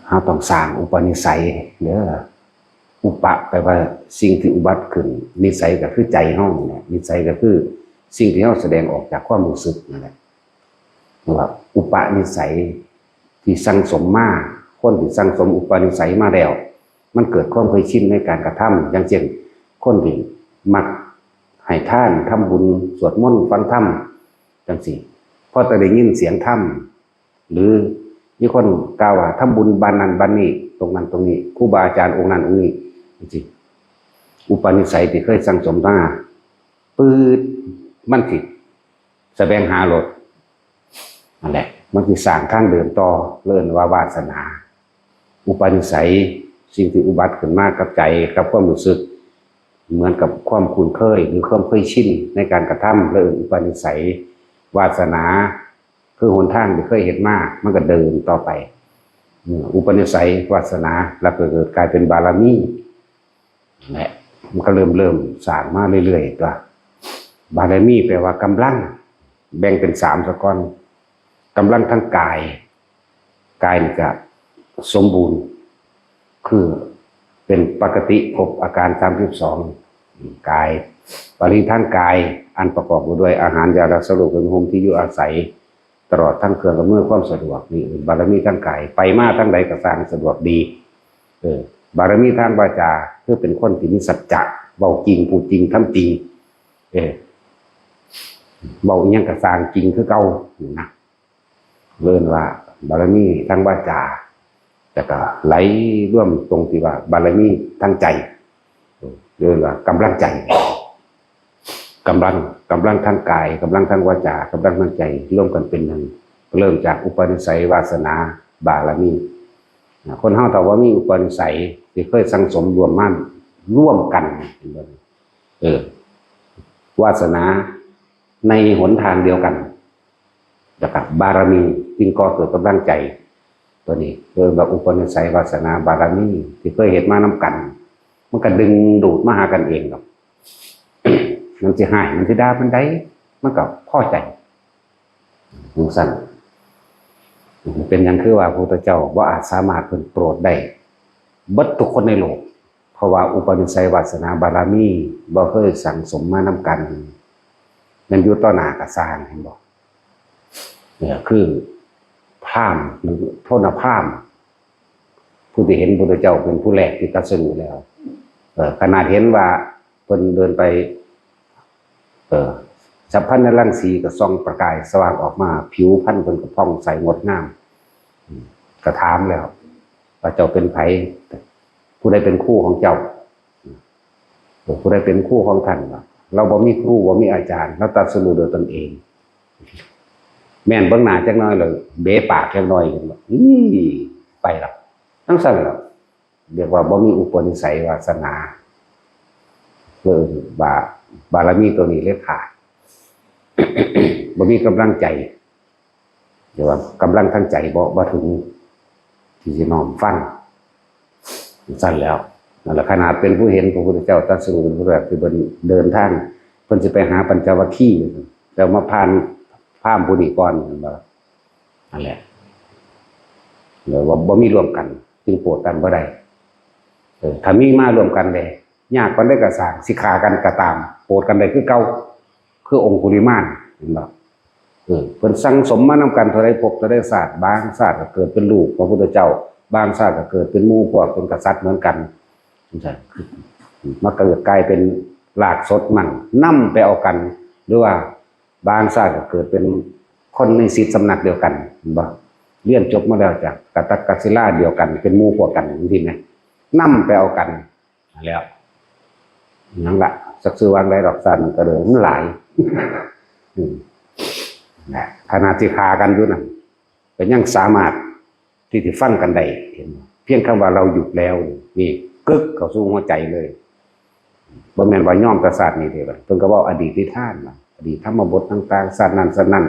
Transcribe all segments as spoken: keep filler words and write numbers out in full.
เราต้องสร้างอุปนิสัยเด้อ อุปะแปลว่าสิ่งที่อุบัติขึ้น นิสัยก็คือใจเรานี่แหละ นิสัยก็คือสิ่งที่เราแสดงออกจากความรู้สึกนั่นแหละ เรียกว่าอุปนิสัยที่สั่งสมมา คนที่สั่งสมอุปนิสัยมาแล้ว มันเกิดความเคยชินในการกระทำ อย่างเช่น คนที่มักให้ทาน ทำบุญ สวดมนต์ ฟังธรรม จังซี้ พอแต่ได้ยินเสียงธรรม หรือมีคนกล่าวว่าทำบุญบ้านนั้นบ้านนี้ ตรงนั้นตรงนี้ ครูบาอาจารย์องค์นั้นองค์นี้ จังซี้ อุปนิสัยที่เคยสั่งสมมา ปื๊ด มันสิแสวงหาโลด นั่นแหละ มันสิสร้างทางเดินต่อ เอิ้นว่าวาสนา อุปนิสัย สิ่งที่อุบัติขึ้นมากับใจ กับความรู้สึก เหมือนกับความคุ้นเคย หรือความเคยชินในการกระทำ เอิ้นอุปนิสัย วาสนา คือหนทางที่เคยเฮ็ดมา มันก็เดินต่อไป อืม อุปนิสัย วาสนา แล้วก็เกิดกลายเป็นบารมี และมันก็เริ่ม เริ่มสร้างมาเรื่อยๆ ตัว บารมีแปลว่ากำลัง แบ่งเป็นสามซะก่อน กำลังทางกาย กายนี่ก็สมบูรณ์ คือเป็นปกติ ครบอาการสามสิบสอง กาย บารมีทางกาย อันประกอบด้วยอาหาร ยารักษาโรค เครื่องนุ่งห่ม ที่อยู่อาศัย ตลอดทั้งเครื่องอำนวยความสะดวก นี่บารมีทางกาย ไปมาทางใดก็สร้างสะดวกดี เออ บารมีทางวาจา คือเป็นคนที่มีสัจจะ เว้าจริง พูดจริง ทำจริง เออ เว้าอิหยังก็สร้างจริงคือเก่า นี่นะ เอิ้นว่าบารมีทางวาจา แล้วก็ไหลรวมตรงที่ว่าบารมีทางใจ เออ เอิ้นว่ากำลังใจ กำลัง กำลังทางกาย กำลังทางวาจา กำลังทางใจ รวมกันเป็นหนึ่ง เริ่มจากอุปนิสัย วาสนา บารมี นะ คนเฮาถ้าว่ามีอุปนิสัยที่เคยสั่งสมรวมมาร่วมกัน เห็นบ่ เออ วาสนาในหนทางเดียวกัน แล้วก็บารมีจึงก่อเกิดกำลังใจ ตัวนี้เอิ้นว่าอุปนิสัยวาสนาบารมี ที่เคยเฮ็ดมานำกัน มันก็ดึงดูดมาหากันเองดอก มันสิฮ้าย มันสิด่าปานใด มันก็พอใจ จั่งซั้น เป็นหยังคือว่าพระพุทธเจ้าบ่อาจสามารถเพิ่นโปรดได้เบิดทุกคนในโลก เพราะว่าอุปนิสัยวาสนาบารมีบ่เคยสั่งสมมานำกัน แม่นอยู่ต่อหน้าก็ซ่าง เห็นบ่ เนี่ยคือพราหมณ์หรือโทษนะ พราหมณ์ ผู้ที่เห็นพุทธเจ้าเป็นผู้แรกที่ตรัสรู้แล้ว เอ่อ ขนาดเห็นว่าเพิ่นเดินไป เอ่อ ฉัพพรรณรังสีก็ส่องประกายสว่างออกมา ผิวพรรณเพิ่นก็ผ่องใสงดงาม อืม ก็ถามแล้ว ว่าเจ้าเป็นไผ ผู้ใดเป็นครูของเจ้า เออ ผู้ใดเป็นครูของท่านวะ เราบ่มีครู บ่มีอาจารย์ เราตรัสรู้โดยตนเอง แม่นเบิ่งหน้าจักหน่อยเลย เบะปากจักหน่อย เห็นบ่ อี้ ไปละ จั่งซั้นล่ะ เรียกว่าบ่มีอุปนิสัยวาสนา เออ บา- บารมีตัวนี้เลยขาด บ่มีกำลังใจ เรียกว่ากำลังทางใจบ่- บ่ถึง ที่สิน้อมฟัง จั่งซั้นแล้ว นั่นแหละ ขนาดเป็นผู้เห็นพระพุทธเจ้าตรัสรู้เป็นผู้แรกที่เพิ่นเดินทาง เพิ่นสิไปหาปัญจวัคคีย์ แต่มาผ่านพราหมณ์ผู้นี้ก่อน เห็นบ่ นั่นแหละ เรียกว่าบ่มีร่วมกัน จึงโปรดกันบ่ได้ เออ ถ้ามีมาร่วมกันเด้ ยากปานใดก็ซ่าง สิฆ่ากันก็ตาม โปรดกันได้คือเก่า คือองคุลิมาน เห็นบ่ เออ เพิ่นสั่งสมมานำกันเท่าใดภพเท่าใดชาติ บางชาติก็เกิดเป็นลูกพระพุทธเจ้า บางชาติก็เกิดเป็นหมู่พวกเป็นกษัตริย์เหมือนกัน จั่งซั้น มาเกิดกลายเป็นรากสดมัน นำไปเอากัน หรือว่าบางชาติก็เกิดเป็นคนในศิษย์สำนักเดียวกัน เห็นบ่ เรียนจบมาแล้วจากกะตักกะศิลาเดียวกัน เป็นหมู่พวกกัน จั่งซี้นะ นำไปเอากัน แล้ว นั่นละ จักสิว่าจั่งใดดอก ซ่านมันก็เลย มันหลาย อืม นะ ขนาดสิฆ่ากันอยู่นั่น ก็ยังสามารถที่สิฟังกันได้ เห็นบ่ เพียงคำว่าเราหยุดแล้ว นี่ กึกเข้าสู่หัวใจเลย บ่แม่นว่ายอมแต่ชาตินี้เด้ เพิ่นก็เว้าอดีตนิทานนะ อดีตธรรมบทต่างๆ ชาตินั้นชาตินั้น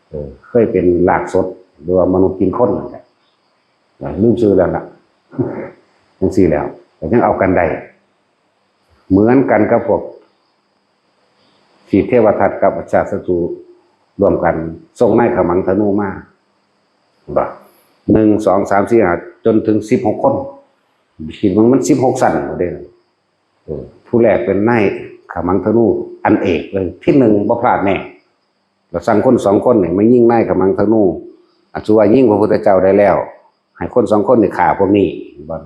เออ เคยเป็นรากสด หรือว่ามนุษย์กินคนนั่นแหละ ลืมชื่อแล้วล่ะ จั่งซี้แล้ว ก็ยังเอากันได้ เหมือนกันกับพวก ที่เทวทัตกับอชาตศัตรูร่วมกัน ส่งนายขมังธนูมา บ่ หนึ่ง สอง สาม สี่ ห้า จนถึง สิบหก คน คิดว่ามัน สิบหก ชั้นเด้อ เออ ผู้แรกเป็นนายขมังธนูอันเอกเลย ที่หนึ่งบ่พลาดแน่ เราสั่งคนสองคนนี่มายิงนายขมังธนู อันสุว่ายิงพระพุทธเจ้าได้แล้ว ให้คนสองคนนี่ฆ่าพวกนี้ บ่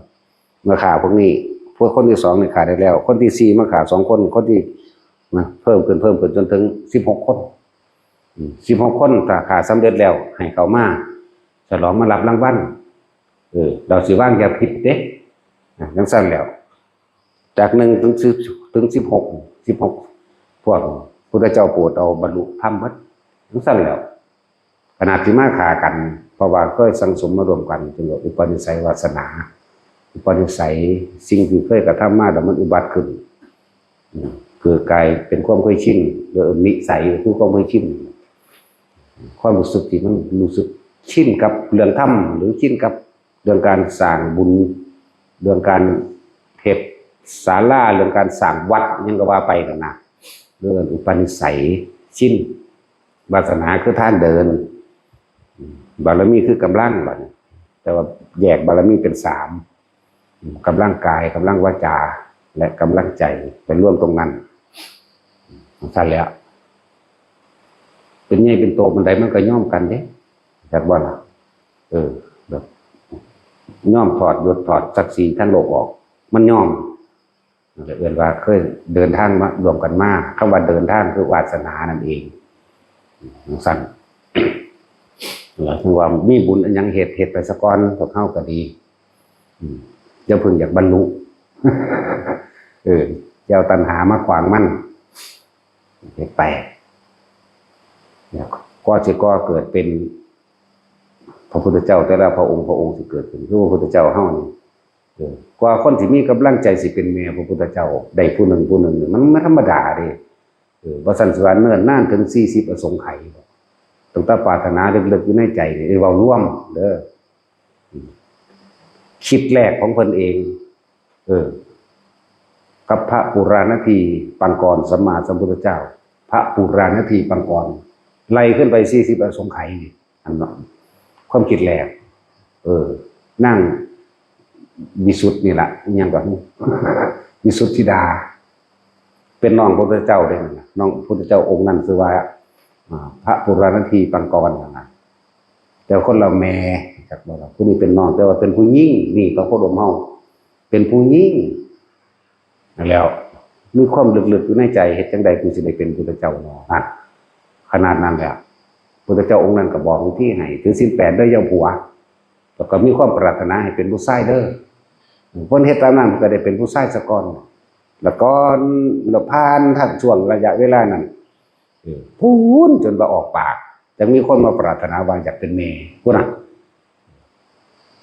เมื่อฆ่าพวกนี้ พวกคนที่สองนี่ฆ่าได้แล้ว คนที่สี่มาฆ่าสองคน คนที่ นะ เพิ่มขึ้น เพิ่มขึ้นจนถึง สิบหก คน อืม สิบหก คน ถ้าฆ่าสำเร็จแล้ว ให้เขามาฉลองมารับรางวัล เออ เราสิวางยาพิษเด้ นะ จังซั่นแล้ว จาก หนึ่ง ถึง สิบ ถึง สิบหก สิบหก พวกพุทธเจ้าโปรดเอาบรรลุธรรมหมด จังซั่นแล้ว ขนาดที่มาฆ่ากัน เพราะว่าเคยสั่งสมมาร่วมกัน จึงว่าอุปนิสัยวาสนา อุปนิสัย สิ่งที่เคยกระทำมา แล้วมันอุบัติขึ้น อืม เกิดกลายเป็นความเคยชิน หรือนิสัย คือความเคยชิน ความรู้สึกที่มันรู้สึกชินกับเรื่องธรรม หรือชินกับเรื่องการสร้างบุญ เรื่องการเฮ็ดศาลา เรื่องการสร้างวัด หยังก็ว่าไปนั่นนะ เรื่องอุปนิสัย ชิน วาสนาคือทางเดิน บารมีคือกำลังบัดนี้ แต่ว่าแยกบารมีเป็นสาม กำลังกาย กำลังวาจา และกำลังใจ ไปรวมตรงนั้น ซั่นแหล้ว เป็นใหญ่เป็นโตปานใดมันก็ยอมกันเด้ จักบ่ล่ะ เออ แบบ ยอมถอดยศถอดศักดิ์ศรีทางโลกออก มันยอม นั่นแหละเอิ้นว่าเคยเดินทางมาร่วมกันมา คำว่าเดินทางคือวาสนานั่นเอง จังซั่น แล้วถึงว่ามีบุญอันหยังเฮ็ด เฮ็ดไปซะก่อน พวกเฮาก็ดี อืม อย่าเพิ่งอยากบรรลุ เออ อย่าเอาตัณหามาขวางมัน เฮ็ดไป เนี่ย กว่าสิก่อเกิดเป็นพระพุทธเจ้าแต่ละพระองค์ พระองค์สิเกิดขึ้น คือพระพุทธเจ้าเฮานี่ เออ กว่าคนสิมีกำลังใจสิเป็นแม่พระพุทธเจ้าได้ผู้หนึ่งผู้หนึ่งนี่ มันไม่ธรรมดาเด้ เออ บ่ซั้นสิว่าเนิ่นนานถึง สี่สิบ อสงไขยบ่ ตั้งแต่ปรารถนาลึกๆอยู่ในใจนี่ เอ้ย เว้ารวมเด้อ อืม คิดแรกของเพิ่นเอง เออ กับพระปุราณทีปังกรสัมมาสัมพุทธเจ้า พระปุราณทีปังกร ไล่ขึ้นไป สี่สิบ อสงไขยนี่ อันนั้น ความคิดแรก เออ นางวิสุทธ์นี่ล่ะ อิหยังก่อน วิสุทธิดา เป็นน้องพระพุทธเจ้าเด้นั่นน่ะ น้องพระพุทธเจ้าองค์นั้นชื่อว่า อ่า พระปุราณทีปังกรนั่นน่ะ แต่คนละแม่ จักบ่ล่ะ ผู้นี้เป็นน้อง แต่ว่าเป็นผู้หญิง นี่พระโคดมเฮา เป็นผู้หญิง นั่นแหล้ว มีความลึกๆอยู่ในใจ เฮ็ดจั่งใดกูสิได้เป็นพุทธเจ้าน้อ นั่น ขนาดนั้นแหละ พุทธเจ้าองค์นั้นก็บอกวิธีให้ ถือศีลแปดเด้อ อย่าผัว แล้วก็มีความปรารถนาให้เป็นผู้ชายเด้อ เพิ่นเฮ็ดตามนั้น เพิ่นก็ได้เป็นผู้ชายซะก่อน แล้วก่อน แล้วผ่านทางช่วงระยะเวลานั้น เออ พู้นจนว่าออกปาก จั่งมีคนมาปรารถนาว่าอยากเป็นแม่ พู้นน่ะ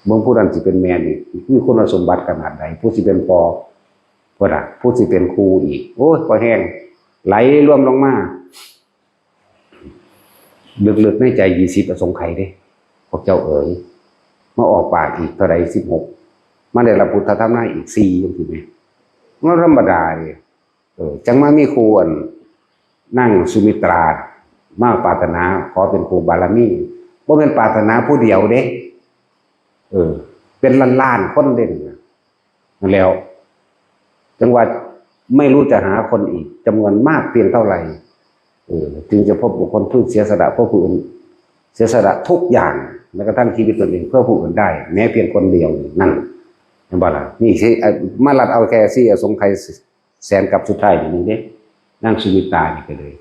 เบิ่งผู้นั้นสิเป็นแม่นี่ มีคุณสมบัติขนาดใด ผู้สิเป็นพ่อ พู้นน่ะ ผู้สิเป็นครูอีก โอ้ย พอแห้ง ไหลรวมลงมา ลึกๆในใจ ยี่สิบ อสงไขยเด้ พวกเจ้าเอ๋ย มาออกปากอีกเท่าใด สิบหก มาได้รับพุทธธรรมนาอีกสี่ จังซี่แหม มันธรรมดาเด้ เออ จั่งมามีครูอัน นางสุมิตรา มาปรารถนาขอเป็นครูบารมี บ่แม่นปรารถนาผู้เดียวเด้ เออ เป็นล้านๆคนเด้ นั่นแหล้ว จั่งว่าไม่รู้จะหาคนอีกจำนวนมากเพียงเท่าไหร่ เออ จึงจะพบบุคคลผู้เสียสละเพื่อผู้อื่น เสียสละทุกอย่าง แม้กระทั่งชีวิตตนเองเพื่อผู้อื่นได้ แม้เพียงคนเดียว นั่น เห็นบ่ล่ะ นี่สิ เอ่อ มาลัดเอาแค่สี่อสงไขยแสนกับสุดท้ายนี่เด้ นางสุมิตรานี่ก็เลย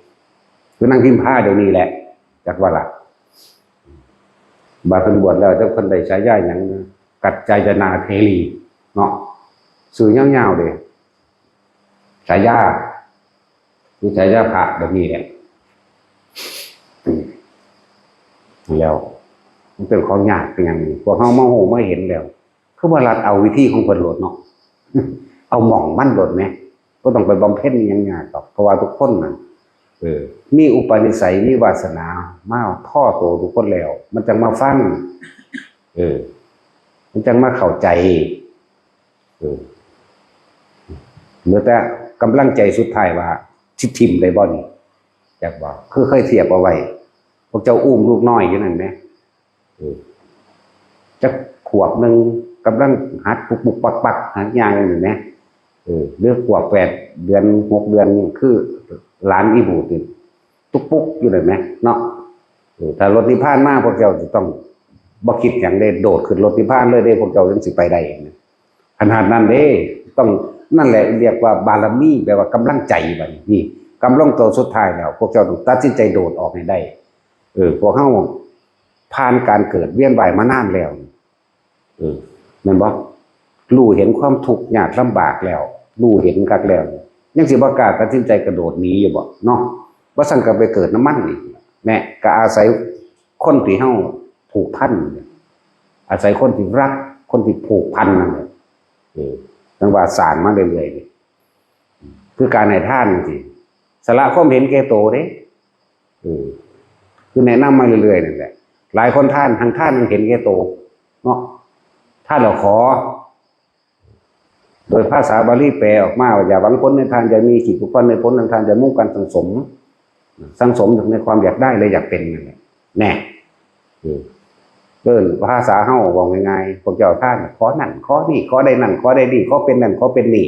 คือนางพิมพาเดี๋ยวนี้แหละ จักว่าล่ะ บาดเพิ่นบวชแล้ว จักเพิ่นได้ฉายาหยังนะ กัจจายนาเถรี เนาะ ชื่อยาวๆเด้ ฉายา คือฉายาพระแบบนี้แหละ อืม แล้ว มันเป็นของยากเป็นหยังนี่ พวกเฮามาฮู้มาเห็นแล้ว คือว่าลัดเอาวิธีของเพิ่นโลดเนาะ เอาหม่องมันโลดแหม บ่ต้องไปบำเพ็ญอิหยังยากดอก เพราะว่าทุกคนน่ะ เออ มีอุปนิสัย มีวาสนา มาพอโตทุกคนแล้ว มันจั่งมาฟัง เออ มันจั่งมาเข้าใจ เออ เหลือแต่กำลังใจสุดท้ายว่าสิถิ่มได้บ่นี่ จักบ่ คือเคยเทียบเอาไว้ พวกเจ้าอุ้มลูกน้อยอยู่นั่นแหม เออ จักขวบหนึ่งกำลังหัดปุกปุกปักปักหัดย่างอยู่เนี่ยเออหรือขวบแปดเดือนหกเดือนนี่คือหลานอีบูดนี่ตุกปุกอยู่เลยไหมเนาะเออถ้ารถนิพพานมาพวกเจ้าจะต้องบ่คิดอย่างเด้โดดขึ้นรถนิพพานเลยเด้พวกเจ้ายังสิไปได้นะขนาดนั้นเด้ต้องนั่นแหละเรียกว่าบารมีแปลว่ากำลังใจบัดนี้นี่กำลังตัวสุดท้ายแล้ว พวกเจ้าต้องตัดสินใจโดดออกให้ได้เออพวกเฮาผ่านการเกิดเวียนว่ายมานานแล้ว เออแม่นบ่รู้เห็นความทุกข์ยากลำบากแล้วรู้เห็นคักแล้วยังสิบ่กล้าตัดสินใจกระโดดหนีอยู่บ่เนาะบ่ซั่นก็ไปเกิดน้ำมันอีกแม่ก็อาศัยคนที่เฮาผูกพันเนี่ยอาศัยคนที่รักคนที่ผูกพันนั่นแหละเออจั่งว่าสร้างมาเรื่อยๆนี่คือการให้ทานจั่งซี้สละความเห็นแก่โตเด้เออคือแนะนำมาเรื่อยๆนั่นแหละหลายคนทานทั้งทานทั้งเห็นแก่โตเนาะทานแล้วขอ โดยภาษาบาลีแปลออกมาว่าอย่าหวังผลในทานอย่ามีจิตผูกพันในผลทางทานอย่ามุ่งการสั่งสมสั่งสมในความอยากได้และอยากเป็นนั่นแหละแน่เออเอิ้นภาษาเฮาเว้าง่ายๆพวกเจ้าทานขอนั่นขอนี่ขอได้นั่นขอได้นี่ขอเป็นนั่นขอเป็นนี่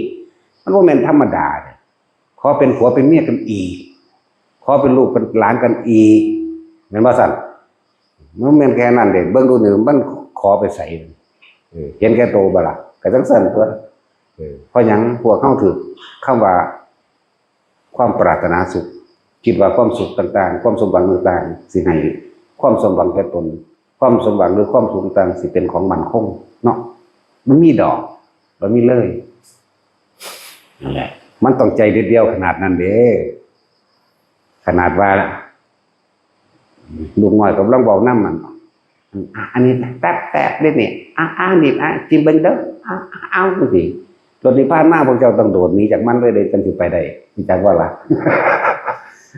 มันบ่แม่นธรรมดาเด้ขอเป็นผัวเป็นเมียกันอีกขอเป็นลูกเป็นหลานกันอีกแม่นบ่ซั่นมันแม่นแค่นั้นเด้เบิ่งดูนี่มันขอไปไสเออเห็นแก่โตบ่ล่ะก็จั่งซั่นตั่ว เออเพราะหยังพวกเฮาถือคำว่าความปรารถนาสุข คิดว่าความสุขต่างๆ ความสมหวังต่างๆ สิให้ความสมหวังแก่ตน ความสมหวังหรือความสุขต่างๆ สิเป็นของมั่นคงเนาะมันมีดอกมันมีเลยนั่นแหละมันต้องใจเด็ดเดียวขนาดนั้นเด้ขนาดว่า ลูกน้อยกำลังเว้านำนั่น อ่ะอันนี้แป๊บแป๊บเด้นี่อ่ะอ่ะนี่อ่ะกินเบิ่งเด้ออ่ะอ่ะเอาจังซี่รถนิพพานมาพวกเจ้าต้องโดดหนีจากมันเลยเด้จังสิไปได้รู้จักบ่ล่ะ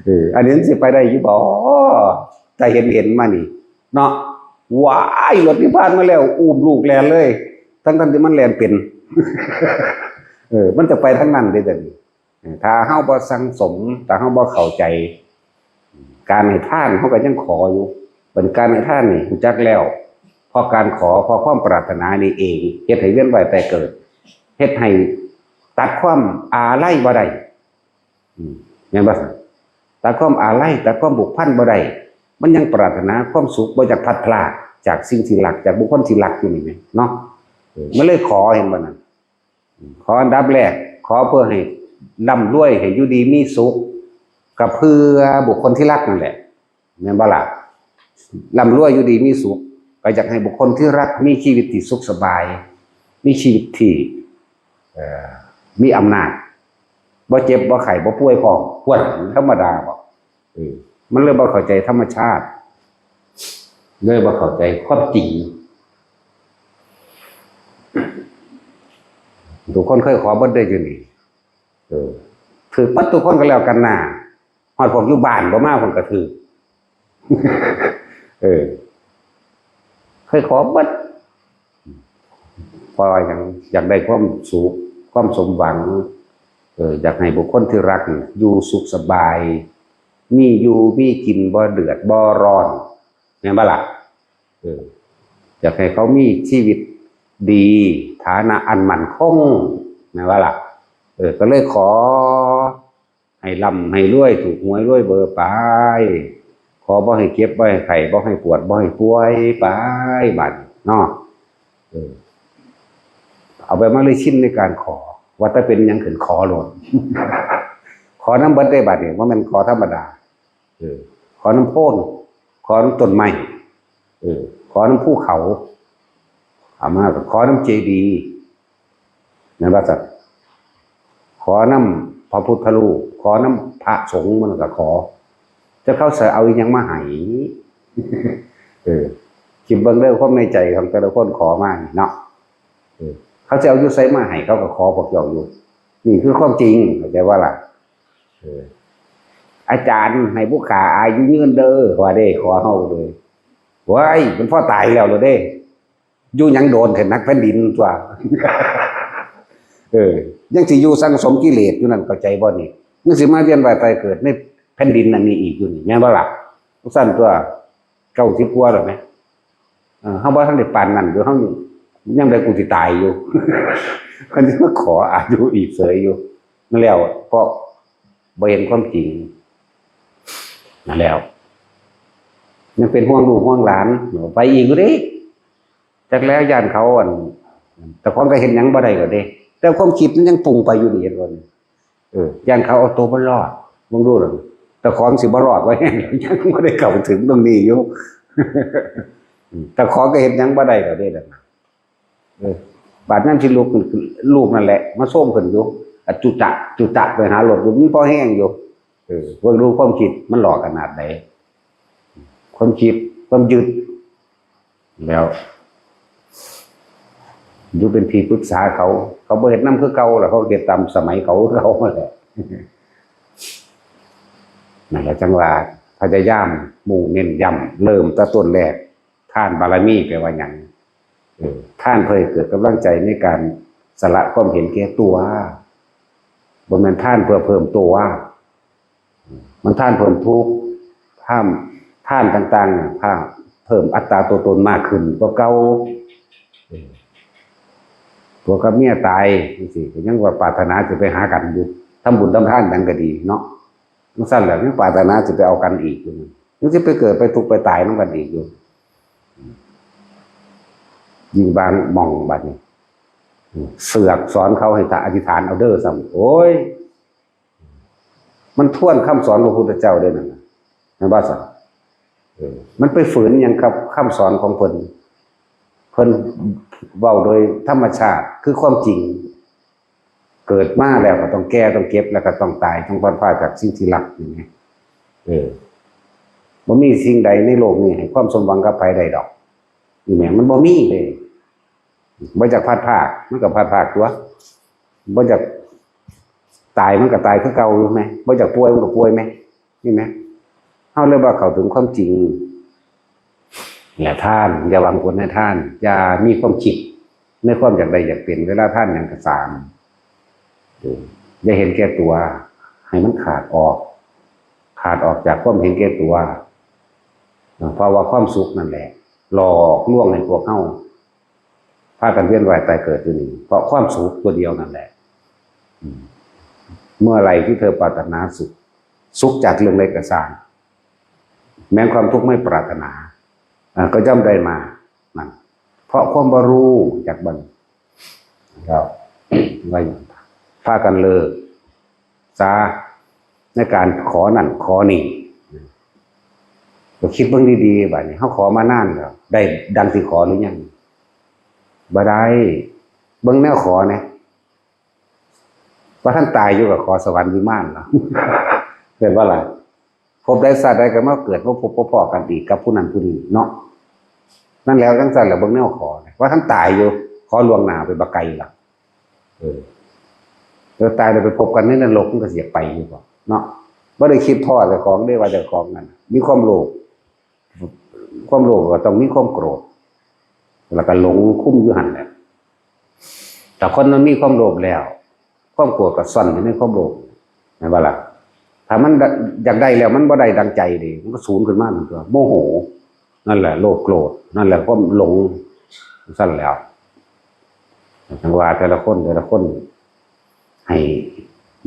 เอออันนี้มันสิไปได้อยู่บ่แต่เห็นเห็นมานี่เนาะว้ายรถนิพพานมาแล้วอุ้มลูกแล่นเลย ทั้งๆที่มันแล่นเป็นเออมันจะไปทางนั้นเด้แต่นี่ ถ้าเฮาบ่สั่งสม ถ้าเฮาบ่เข้าใจ การให้ทานเฮาก็ยังขออยู่เป็นการให้ทานนี่รู้จักแล้ว เพราะการขอเพราะความปรารถนานี่เองเฮ็ดให้เวียนว่ายตายเกิดเฮ็ดให้ตัดความอาลัยบ่ได้อืมแม่นบ่ซั่นตัดความอาลัยตัดความผูกพันบ่ได้มันยังปรารถนาความสุขบ่อยากพลัดพรากจากสิ่งที่รักจากบุคคลที่รักอยู่นี่แหมเนาะเออมันเลยขอเห็นบ่นั่น ขออันดับแรก ขอเพื่อให้ร่ำรวยให้อยู่ดีมีสุขก็เพื่อบุคคลที่รักนั่นแหละแม่นบ่ล่ะร่ำรวยอยู่ดีมีสุขก็อยากให้บุคคลที่รักมีชีวิตที่สุขสบาย มีชีวิตที่เอ่อมีอำนาจบ่เจ็บบ่ไข้บ่ป่วยพร้อมควรธรรมดาบ่ เออมันเลยบ่เข้าใจธรรมชาติเลยบ่เข้าใจความจริงทุกคนเคยขอเบิดได้อยู่นี่เออถือปัดทุกคนก็แล้วกันนะฮอดพวกอยู่บ้านบ่มาคนก็ถือเออเคยขอเบิดเพราะอย่างอยากได้ความสุขความสมหวังเอออยากให้บุคคลที่รักอยู่สุขสบาย มีอยู่มีกินบ่เดือดบ่ร้อนแม่นบ่ล่ะเอออยากให้เขามีชีวิตดีฐานะอันมั่นคงแม่นบ่ล่ะเออก็เลยขอให้ร่ำให้รวยถูกหวยรวยเบอร์ไปขอบ่ให้เจ็บบ่ให้ไข้บ่ให้ปวดบ่ให้ป่วยไปบัดเนาะเออเอาไปมาเลยชินในการขอ ว่าแต่เป็นหยังขึ้นขอโลดขอนำเบิดได้บัดนี้บ่แม่นขอธรรมดา เออขอน้ำโพนขอน้ำต้นไม้เออขอน้ำภูเขาเอามาก็ขอน้ำเจดีย์นั่นว่าสัตว์ขอน้ำพระพุทธรูปขอน้ำพระสงฆ์มันก็ขอจะเขาใส่เอาอีหยังมาให้เออคิดเบิ่งเด้อความในใจของแต่ละคนขอมานี่เนาะเออเขาจะเอาอยู่ใส่มาให้เขาก็ขอพวกเจ้าอยู่นี่คือความจริงเข้าใจว่าล่ะเออ อาจารย์ให้ผู้ขาอายุยืนเด้อว่าเด้ขอเฮาเลยว้ายมันพ่อตายแล้วเลยเด้อยู่ยังโดนแค่นักแผ่นดินตัวเออยังสิอยู่สังสมกิเลสอยู่นั่นเข้าใจบ่นี่ยังสิมาเวียนว่ายตายเกิดในแผ่นดินอันนี้อีกอยู่นี่แม่นบ่ล่ะสั้นตัวเก้าสิบกว่าแล้วไหม เออ เฮาบ่ทันได้ปานนั้นอยู่ เฮายังได้กูสิตายอยู่ เพิ่นสิมาขออายุอีกเสยอยู่ นั่นแล้ว เพราะบ่เห็นความจริง นั่นแล้ว ยังเป็นห่วงลูกห่วงหลาน ไปอีกอยู่เด้ จักแล้วย่านเขาอัน แต่ของก็เห็นหยังบ่ได้ก็เด้ แต่ความคิดมันยังปรุงไปอยู่นี่ เห็นบ่นี่ เออ ย่านเขาเอาตัวบ่รอด มึงดูหรอ แต่ของสิบ่รอดไว้ ยังบ่ได้เข้าถึงตรงนี้อยู่ แต่ของก็เห็นหยังบ่ได้ก็เด้ เออ บาดนั้นสิลูก ลูกนั่นแหละ มาโซมขึ้นอยู่ อะจุจะ จุจะไปหารถอยู่ มันพอแห้งอยู่ เออ เบิ่งดูความคิดมันหลอกขนาดใด ความคิด ความยึด แล้ว อยู่เป็นที่ปรึกษาเขา เขาบ่เฮ็ดนำคือเก่าล่ะ เขาเฮ็ดตามสมัยเขา เขาแหละ นั่นแหละจังว่าพยายามมุ่งเน้นย้ำ เริ่มแต่ต้นแรก ทานบารมีแปลว่าหยัง เออ ทานเพื่อให้เกิดกำลังใจในการสละความเห็นแก่ตัว บ่แม่นทานเพื่อเพิ่มตัว มันทานเพิ่มทุกข์ ทาน ทานต่างๆ น่ะ พาเพิ่มอัตราตัวตนมากขึ้นกว่าเก่า เออ ผัวกับเมียตายจังซี้ ก็ยังว่าปรารถนาสิไปหากันอยู่ ทำบุญทำทานหยังก็ดีเนาะ จังซั่นแหละ ยังปรารถนาสิไปเอากันอีกอยู่ ยังสิไปเกิดไปทุกข์ไปตายนำกันอีกอยู่ ยิ่งบางหม่องบัดนี้ เสือกสอนเขาให้อธิษฐานเอาเด้อซ้ำ โอ้ย มันทวนคำสอนพระพุทธเจ้าเด้นั่นน่ะ แม่นบ่ซั่น เออ มันไปฝืนหยังกับคำสอนของเพิ่น เพิ่นเว้าโดยธรรมชาติ คือความจริง เกิดมาแล้วก็ต้องแก่ ต้องเจ็บ แล้วก็ต้องตาย ต้องพลัดพรากจากสิ่งที่รัก นี่ไง เออ บ่มีสิ่งใดในโลกนี้ให้ความสมหวังกับไผได้ดอก นี่แหม มันบ่มีเลย บ่อยากพลัดพราก มันก็พลัดพรากตั๊ว บ่อยากตาย มันก็ตายคือเก่าอยู่แหม บ่อยากป่วย มันก็ป่วยแหม นี่แหม เฮาเลยบ่เข้าถึงความจริง และทาน อย่าหวังผลในทาน อย่ามีความคิดในความอยากได้อยากเป็น เวลาทานหยังก็ตาม เออ อย่าเห็นแก่ตัว ให้มันขาดออก ขาดออกจากความเห็นแก่ตัว เพราะว่าความสุขนั่นแหละ หลอกลวงให้พวกเฮา พากันเวียนว่ายตายเกิดอยู่นี่ เพราะความสุขตัวเดียวนั่นแหละ อืม เมื่อไหร่ที่เธอปรารถนาสุข สุขจากเรื่องใดก็ซ่าง แม้ความทุกข์ไม่ปรารถนา อ่า ก็ย่อมได้มา นั่น เพราะความบ่ฮู้จักบัง แล้ว ว่าหยัง พากันเลิกซะ ในการขอนั่นขอนี่ ก็คิดเบิ่งดีๆ บัดนี้ เฮาขอมานานแล้ว ได้ดังที่ขอหรือยัง บ่ได้ เบิ่งแนวขอแหน่ ว่าท่านตายอยู่ก็ขอสวรรค์วิมานแล้ว แม่นบ่ล่ะ ภพใดชาติใดก็มาเกิด มาพบมาพ้อกันอีกกับผู้นั้นผู้นี้เนาะ นั่นแล้วจังซั่นแหละ เบิ่งแนวขอ ว่าท่านตายอยู่ ขอล่วงหน้าไปบักไกลล่ะ เออ แล้วตายแล้วไปพบกันในนรก มันก็สิอยากไปอยู่บ่เนาะ บ่ได้คิดพ้อเจ้าของเด้ ว่าเจ้าของนั่นน่ะ มีความโลภ ความโลภก็ต้องมีความโกรธ แล้วก็หลงคุมอยู่หั่นแหละ แต่คนมันมีความโลภแล้ว ความโกรธก็ซ่อนอยู่ในความโลภ แม่นบ่ล่ะ ถ้ามันอยากได้แล้วมันบ่ได้ดังใจเด้ มันก็สูนขึ้นมา มันก็โมโห นั่นแหละโลภโกรธ นั่นแหละความหลง ซั่นแหล้ว จังว่าแต่ละคนแต่ละคน ให้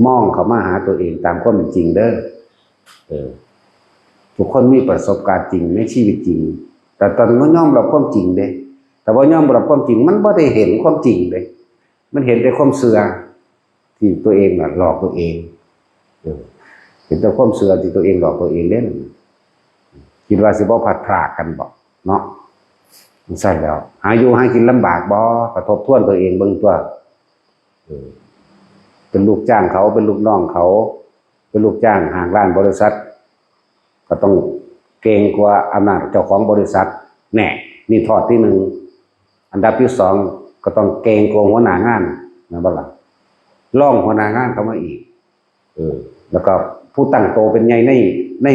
มองเข้ามาหาตัวเองตามความเป็นจริงเด้อ เออ ทุกคนมีประสบการณ์จริงในชีวิตจริง แต่ตอนบ่ยอมรับความจริงเด้ แต่บ่ยอมรับความจริง มันบ่ได้เห็นความจริงเด้ มันเห็นแต่ความเชื่อที่ตัวเองน่ะหลอกตัวเอง เออ เห็นแต่ความเชื่อที่ตัวเองหลอกตัวเองเด้ คิดว่าสิบ่พลัดพรากกันบ่เนาะ จังซั่นแหล้ว หาอยู่หากินลำบากบ่ ก็ทบทวนตัวเองเบิ่งตั๊ว เออ เป็นลูกจ้างเขา เป็นลูกน้องเขา เป็นลูกจ้างห้างร้านบริษัท ก็ต้องเกรงกลัวอำนาจเจ้าของบริษัท แน่ นี่ทอดที่หนึ่ง อันดับที่สอง ก็ต้องเกรงกลัวหัวหน้างาน แม่นบ่ล่ะ รองหัวหน้างานเข้ามาอีก เออ แล้วก็ผู้ตั้งโตเป็นใหญ่ใน ใน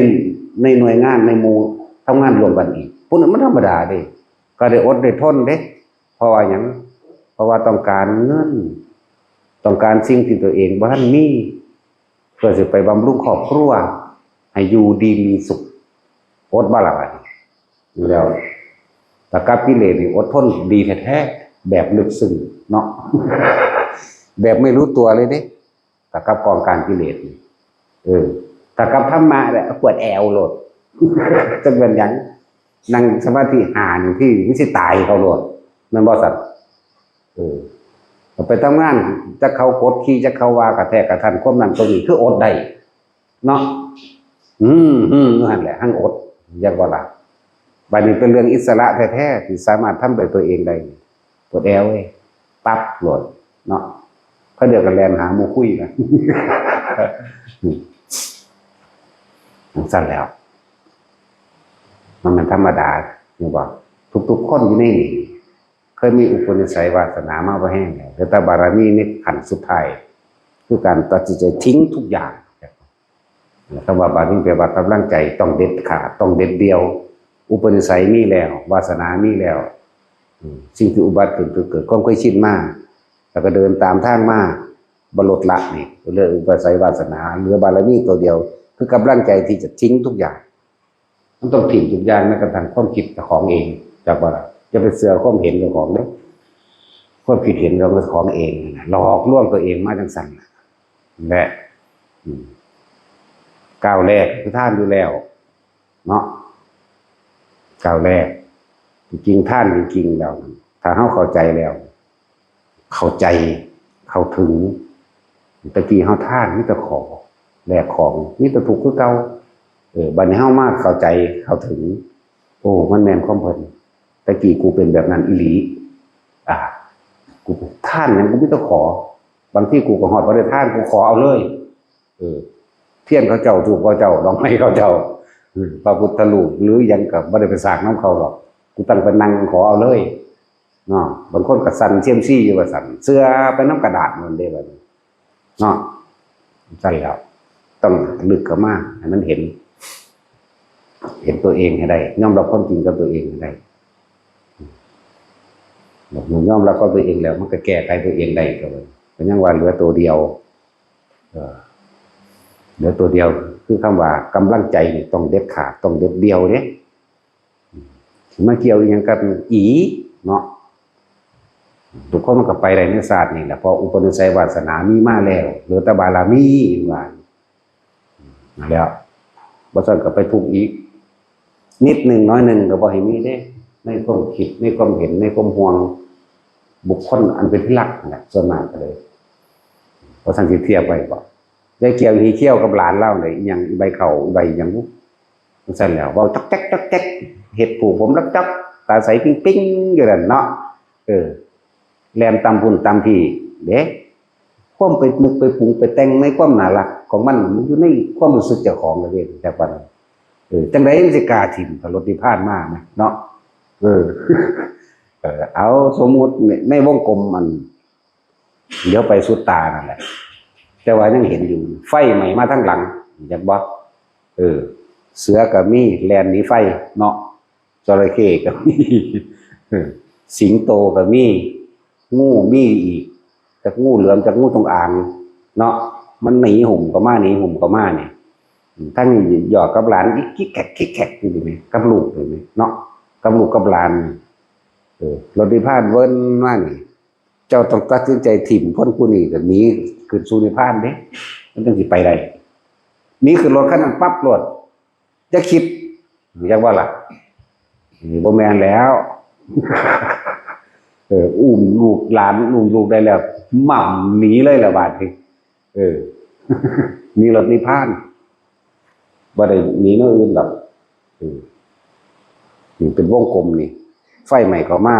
ในหน่วยงาน ในหมู่ทำงานร่วมกันอีก ผู้นั้นมันธรรมดาเด้ ก็ได้อดได้ทนเด้ เพราะว่าหยัง เพราะว่าต้องการเงิน ต้องการสิ่งที่ตัวเองบ่ทันมี เพื่อสิไปบำรุงครอบครัว ให้อยู่ดีมีสุข อดบ่ล่ะบัดนี้ อยู่แล้ว แต่กับกิเลสนี่อดทนดีแท้ๆ แบบลึกซึ้งเนาะ แบบไม่รู้ตัวเลยเด้ แต่กับกองการกิเลสนี่ เออ แต่กับธรรมะเนี่ยปวดแอวโลด จักเป็นหยัง นั่งสมาธิห้านาทีมันสิตายเขาโลด แม่นบ่สัตว์ เออ ไปทำงาน จักเขากดขี่ จักเขาว่ากระแทกกระทัน ความนั้นตรงนี้คืออดได้ เนาะ อืม อืม นั่นแหละ หั่งอด อยากว่าล่ะ บัดนี้เป็นเรื่องอิสระแท้ๆ ที่สามารถทำด้วยตัวเองได้ ปวดแอวเว้ย ปั๊บโลด เนาะ เขาเดียวกันแลนหาหมู่คุยกัน จั่งซั่นแล้ว มันเป็นธรรมดา นี่บอก ทุกๆ คนอยู่ในนี่ เคยมีอุปนิสัยวาสนามาบ่แห้งแล้ว แต่บารมีในขั้นสุดท้าย คือการตัดสินใจทิ้งทุกอย่าง คำว่าบารมีแปลว่ากำลังใจต้องเด็ดขาด ต้องเด็ดเดี่ยว อุปนิสัยมีแล้ว วาสนามีแล้ว อืม สิ่งที่อุบัติขึ้นคือเกิดความเคยชินมา แล้วก็เดินตามทางมา บ่ลดละนี่ เหลืออุปนิสัยวาสนา เหลือบารมีตัวเดียว คือกำลังใจที่จะทิ้งทุกอย่าง มันต้องทิ้งทุกอย่าง แม้กระทั่งความคิดเจ้าของเอง จักว่า อย่าไปเชื่อความเห็นเจ้าของเด้อ ความคิดเห็นของเจ้าของเองนะ หลอกลวงตัวเองมาจั่งซั่นน่ะ และ อืม ก้าวแรกคือทานอยู่แล้ว เนาะ ก้าวแรก จริงๆ ทานจริงๆ แล้ว ถ้าเฮาเข้าใจแล้ว เข้าใจ เข้าถึง ตะกี้เฮาทานมีแต่ขอ แลกของ มีแต่ทุกข์คือเก่า เออ บัดนี้เฮามาเข้าใจ เข้าถึง โอ้ มันแม่นความเพิ่น ตะกี้กูเป็นแบบนั้นอีหลี อ่า กูทานหยังกูมีแต่ขอ บางทีกูก็ฮอดบ่ได้ทาน กูขอเอาเลย เออ เทียนเขาเจ้า ธูปเขาเจ้า ดอกไม้เขาเจ้า อืม พระพุทธรูปหรือหยังก็บ่ได้ไปสร้างนำเขาดอก กูตั้งไปนั่งขอเอาเลย เนาะ บางคนก็สั่นเซียมซีอยู่ว่าซั่น เชื่อไปนำกระดาษนั่นเด้บัดนี้ เนาะ ซั่นแล้ว ต้องลึกเข้ามา ให้มันเห็น เห็นตัวเองให้ได้ ยอมรับความจริงกับตัวเองให้ได้ ยอมรับกับตัวเองแล้ว มันก็แก้ไขตัวเองได้ ก็เลย ก็ยังว่าเหลือตัวเดียว เออ เหลือตัวเดียว คือคำว่ากำลังใจนี่ต้องเด็ดขาด ต้องเด็ดเดี่ยวเด้ สิมาเกี่ยวอีหยังกับอีเนาะ ทุกคนมันก็ไปได้ในชาตินี่แหละ เพราะอุปนิสัยวาสนามีมาแล้ว เหลือแต่บารมีว่า นั่นแหล้ว บ่ซั่นก็ไปทุกข์อีก นิดหนึ่งน้อยหนึ่งก็บ่ให้มีเด้ ในความคิด ในความเห็น ในความห่วง บุคคลอันเป็นที่รักนั่นแหละ ส่วนมากก็เลย บ่ซั่นสิเทียบไว้บ่ ยายเขียว อีเขียวกับหลานลาวนี่ อีหยัง อีใบเข้า อีใบหยังบุ จั่งซั่นแหล้ว เว้าจ๊อกแจ๊กจ๊อกแจ๊ก เฮ็ดผูกผมลักจ๊อก ตาใสปิ๊งปิ๊งอยู่นั่นเนาะ เออ แล่นตำพุ้นตำพี้เด้ ความไปนึกไปปรุงไปแต่งในความน่ารักของมัน มันอยู่ในความรู้สึกเจ้าของเลยเด้ แต่ว่า เออ จั่งใดมันสิกล้าถิ่มถ้ารถนิพพานมานะเนาะ เออ เออ เอาสมมุติใน ในวงกลมมัน เดี๋ยวไปสุดตานั่นแหละ แต่ว่ายังเห็นอยู่ ไฟไหม้มาทางหลัง อยากบอก เออ เสือก็มี แล่นหนีไฟเนาะ จระเข้ก็มี เออ สิงโตก็มี งูมีอีก จักงูเหลือม จักงูจงอาง เนาะ มันหนีหุ่มก็มา หนีหุ่มก็มานี่ ทั้งนี้หยอกกับหลาน อีกคิกแคกคิกแคกอยู่นี่ กับลูกอยู่นี่เนาะ กับลูกกับหลาน เออ รถนิพพานเวิ้นมานี่ เจ้าต้องตัดสินใจถิ่มคนผู้นี้ก็หนีขึ้นสู่นิพพานเด้ มันจั่งสิไปได้ หนีขึ้นรถคันนั้นปั๊บโลด อย่าคิด อยากว่าล่ะ นี่บ่แม่นแล้ว เออ อุ้มลูกหลาน อุ้มลูกได้แล้ว หม่ำหนีเลยล่ะบาดนี้ เออ หนีรถนิพพาน บ่ได้หนีแนวอื่นดอก เออ นี่เป็นวงกลมนี่ ไฟไหม้เข้ามา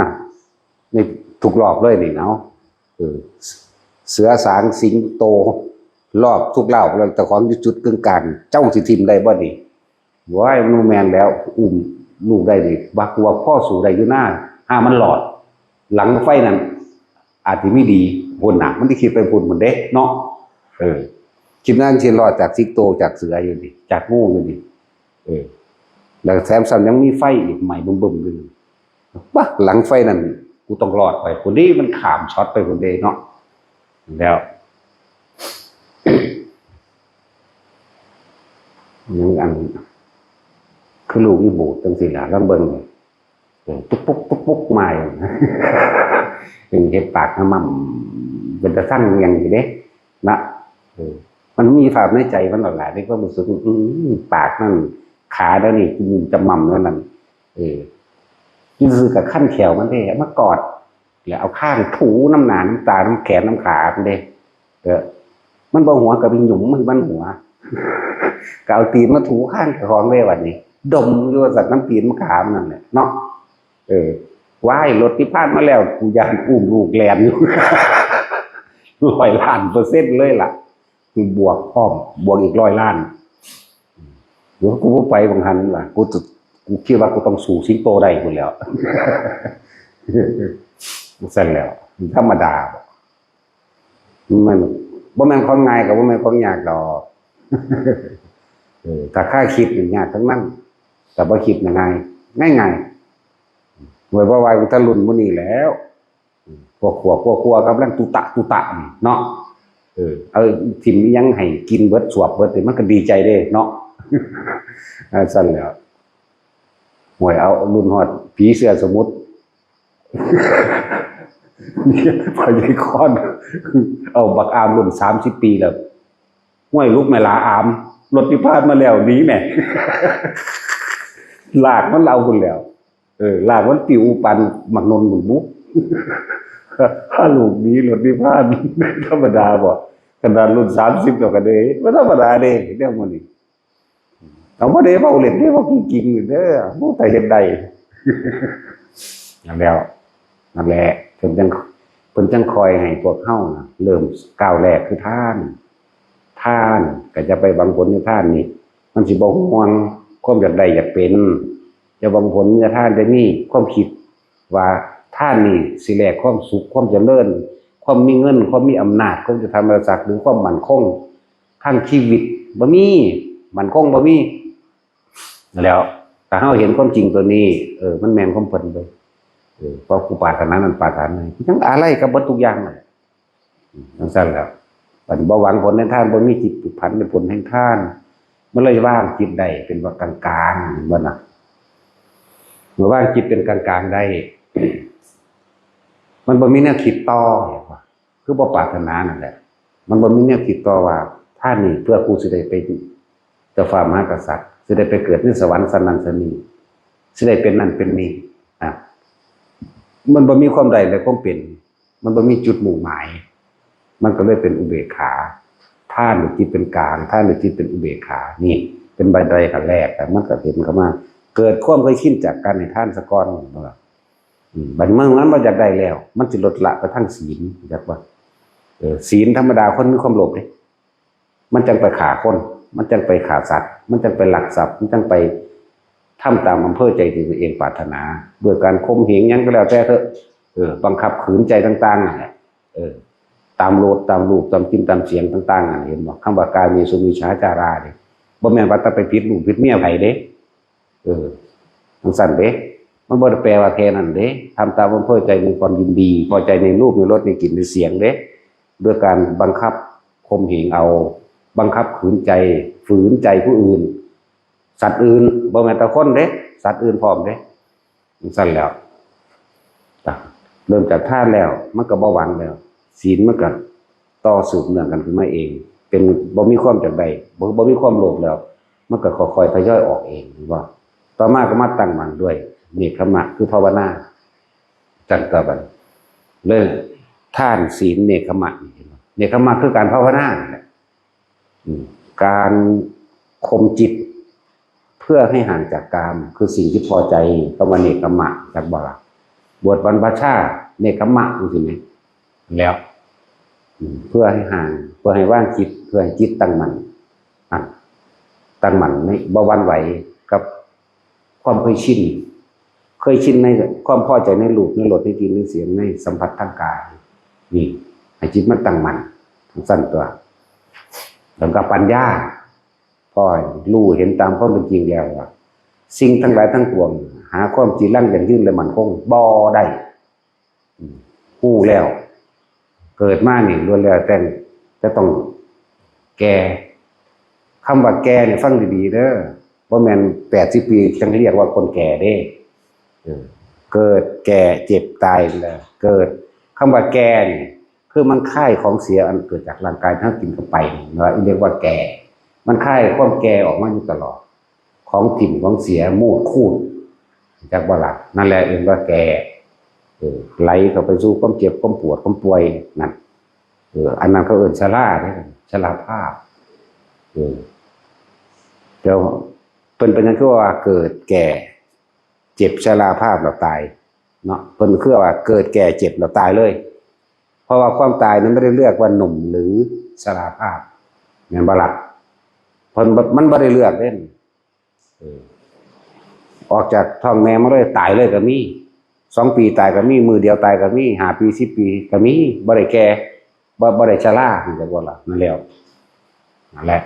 ในทุกรอบเลยนี่เนาะ เออ เสือสางสิงโต รอบทุกรอบเลย เจ้าของอยู่จุดกึ่งกลาง เจ้าสิถิ่มได้บ่นี่ ว้าย มันบ่แม่นแล้ว อุ้มลูกได้นี่ บักว่าพ่อสู้ได้อยู่หน้า ห้ามันหลอด หลังไฟนั่น อาจสิมีดีพุ้นน่ะ มันสิคิดไปพุ้นพุ้นเด้เนาะ เออ คิดนั่นสิรอดจากสิงโต จากเสืออยู่นี่ จากงูอยู่นี่ เออ แล้วแถมซ้ำยังมีไฟอีก ไหม้บึ้มๆอยู่นี่ ปะ หลังไฟนั่น กูต้องรอดไปพุ้นเด้ มันข้ามช็อตไปพุ้นเด้เนาะ แล้ว ยังอัน คือลูกอีบูดจั่งซี่ล่ะ ลองเบิ่ง ตุ๊กปุ๊กตุ๊กปุ๊กมาอยู่ เป็นเฮ็ดปากน้ำมันเป็นตาสั่งอย่างนี้เด้นะเออมันมีภาพในใจมันหลายๆในความรู้สึกอืมปากนั่นขาแล้วนี่มันจะมั่มแล้วนั่นเออกินซื้อกับขั้นแขวมันเด้มากอดแล้วเอาข้างถูน้ำหนาน้ำตาน้ำแขนน้ำขามันเด้เออมันบ่หัวกับไปหยุมมันมันหัว ก็เอาตีนมาถูข้างของเลยวันนี้ ดมอยู่สัตว์น้ำตีนมะขามนั่นแหละเนาะเออว้ายรถที่ผ่านมาแล้วกูยานอุ้มลูกแลนอยู่ ร้อยล้านเปอร์เซ็นต์เลยล่ะกูบวกพร้อมบวกอีกร้อยล้านเดี๋ยวกูบ่ไปบางหันล่ะกูจะกูคิดว่ากูต้องสู้สิงโตได้คนแล้วสั่นแล้วธรรมดาบ่มันบ่แม่นของง่ายกับบ่แม่นของยากดอกเออถ้าข้าคิดนี่ยากทั้งนั้นแต่บ่คิดง่ายง่ายง่ายๆไว้บ่ว่าถ้ารุ่นมื้อนี้แล้ว พวกขัวพวกขัวกำลังตุตะตุตะนี่เนาะเออเอาถิ่มยังให้กินเบิดสวบเบิดนี่มันก็ดีใจเด้เนาะอ่าสั่นแล้วหวยเอารุ่นฮอดผีเสื้อสมุทรพอใหญ่คอนเอาบักอามรุ่นสามสิบปีแล้วห้วยลุกแม่ลาอามรถที่พานมาแล้วหนีแม่ลากมันเอาคุณแล้ว เออลากมันปิวปันหมากนนหมุนบุกถ้าลูกนี้รถนิพพานธรรมดาบ่ขนาดรุ่นสามสิบแล้วก็เด้มันธรรมดาเด้เรื่องมันนี่เอาบ่ได้เว้าเล่นเด้เว้าจริงๆเด้อผู้ใดเฮ็ดได้นั่นแล้วนั่นแหละเพิ่นจังเพิ่นจังคอยให้พวกเฮานะเริ่มก้าวแรกคือทาน ทานก็จะไปหวังผลในทานนี่มันสิบ่ห่วงความอยากได้อยากเป็นจะหวังผลในทานจะมีความคิดว่าทานนี่สิแลกความสุขความเจริญความมีเงินความมีอำนาจความจะทำราชสักดิ์หรือความมั่นคงทางชีวิตบ่มีมั่นคงบ่มีแล้วถ้าเฮาเห็นความจริงตัวนี้เออมันแม่นความเพิ่นเลยเออเพราะผู้ปรารถนานั้นปรารถนายังอะไรกับเบิดทุกอย่างนั่นแหละ จังซั่นแหล้วบัดนี้บ่หวังผลในทานบ่มีจิตผูกพันในผลแห่งทานมันเลยว่างจิตได้เป็นว่ากลางๆเห็นบ่นะเมื่อว่างจิตเป็นกลางๆได้ มันบ่มีแนวคิดต่อเห็นบ่คือบ่ปรารถนานั่นแหละมันบ่มีแนวคิดต่อว่าทานนี่เพื่อกูสิได้ไปเจ้าฟ้ามหากษัตริย์สิได้ไปเกิดในสวรรค์สันนั้นสันนี้สิได้เป็นนั่นเป็นนี่อ่ะมันบ่มีความได้และความเป็น มันบ่มีจุดมุ่งหมาย มันก็เลยเป็นอุเบกขาทานด้วยจิตเป็นกลางทานด้วยจิตเป็นอุเบกขานี่เป็นบันไดขั้นแรกแต่มันก็เห็นเข้ามาเกิดความเคยชินจากการให้ทานสะก่อนอืมบัดเมื่อมันบ่อยากได้แล้ว มันสิลดละไปทางศีลอยากว่าเออศีลธรรมดาคนมีความโลภเด้ มันจังไปฆ่าคน มันจังไปฆ่าสัตว์ มันจังไปลักทรัพย์ มันจังไปทำตามอำเภอใจที่ตัวเองปรารถนา ด้วยการข่มเหงหยังก็แล้วแต่เถอะ เออ บังคับขืนใจต่างๆนั่นแหละ เออ ตามโลภตามรูปตามกลิ่นตามเสียงต่างๆนั่นเห็นบ่คำว่ากาเมสุมิจฉาจาราเนี่ยบ่แม่นว่าแต่ไปผิดลูกผิดเมียไผเด้ เออจังซั่นเด้มันบ่ได้แปลว่าแค่นั้นเด้ทำตามอำเภอใจในความยินดี พอใจในรูปในรสในกลิ่นในเสียงเด้ด้วยการบังคับข่มเหงเอา บังคับขืนใจ ฝืนใจผู้อื่น สัตว์อื่นบ่แม่นแต่คนเด้สัตว์อื่นพร้อมเด้จังซั่นแล้ว เริ่มจากทานแล้วมันก็บ่หวังแล้วศีลมันก็ต่อสืบเนื่องกันขึ้นมาเอง เป็นบ่มีความอยากได้บ่บ่มีความโลภแล้ว มันก็ค่อยๆทยอยออกเองเห็นบ่ต่อมาก็มาตั้งมั่นด้วยเนกขมะคือภาวนาตั้งแต่บัดเริ่มทานศีลเนกขมะนี่เห็นบ่เนกขมะคือการภาวนานั่นแหละ อืมการข่มจิต เพื่อให้ห่างจากกามคือสิ่งที่พอใจคำว่าเนกขมะจากบ่าบวชบรรพชาเนกขมะจังซี่แหมแล้วอืมเพื่อให้ห่างเพื่อให้วางจิตเพื่อให้จิตตั้งมั่นอ่ะตั้งมั่นไม่บ่หวั่นไหวกับ ความเคยชิน เคยชินในความพอใจในรูปในรสในกลิ่นในเสียงในสัมผัสทางกายนี่ให้จิตมันตั้งมั่นจังซั่นตัวแล้วก็ปัญญาพอรู้เห็นตามความเป็นจริงแล้วว่าสิ่งทั้งหลายทั้งปวงหาความจีรังยั่งยืนและมั่นคงบ่ได้ อืมฮู้แล้ว เกิดมานี่ล้วนแล้วแต่จะต้องแก่คำว่าแก่นี่ฟังดีๆเด้อบ่แม่นแปดสิบปีจังเรียกว่าคนแก่เด้เออ เกิดแก่เจ็บตายเลย เกิด คำว่าแก่นี่ คือมันคายของเสียอันเกิดจากร่างกายที่เรากินเข้าไปนี่เนาะ เรียกว่าแก่ มันคายความแก่ออกมาอยู่ตลอด ของถิ่มของเสีย มูดคูด จักบ่ล่ะ นั่นแหละเอิ้นว่าแก่ เออ ไหลเข้าไปสู่ความเจ็บ ความปวด ความป่วย นั่น เออ อันนั้นเขาเอิ้นชราเด้ ชราภาพ เออ เดี๋ยว เพิ่นเป็นหยังคือว่าเกิดแก่ เจ็บ ชราภาพแล้วตาย เนาะ เพิ่นคือว่าเกิดแก่เจ็บแล้วตายเลย เพราะว่าความตายนั้นไม่ได้เลือกว่าหนุ่มหรือชราภาพ แม่นบ่ล่ะ เพิ่นบ่ มันบ่ได้เลือกเด้ เออ ออกจากท้องแม่มาเลยตายเลยก็มี สองปีตายก็มี มื้อเดียวตายก็มี ห้าปี สิบปีก็มี บ่ได้แก่ บ่ บ่ได้ชรา จักบ่ล่ะ นั่นแล้ว นั่นแหละ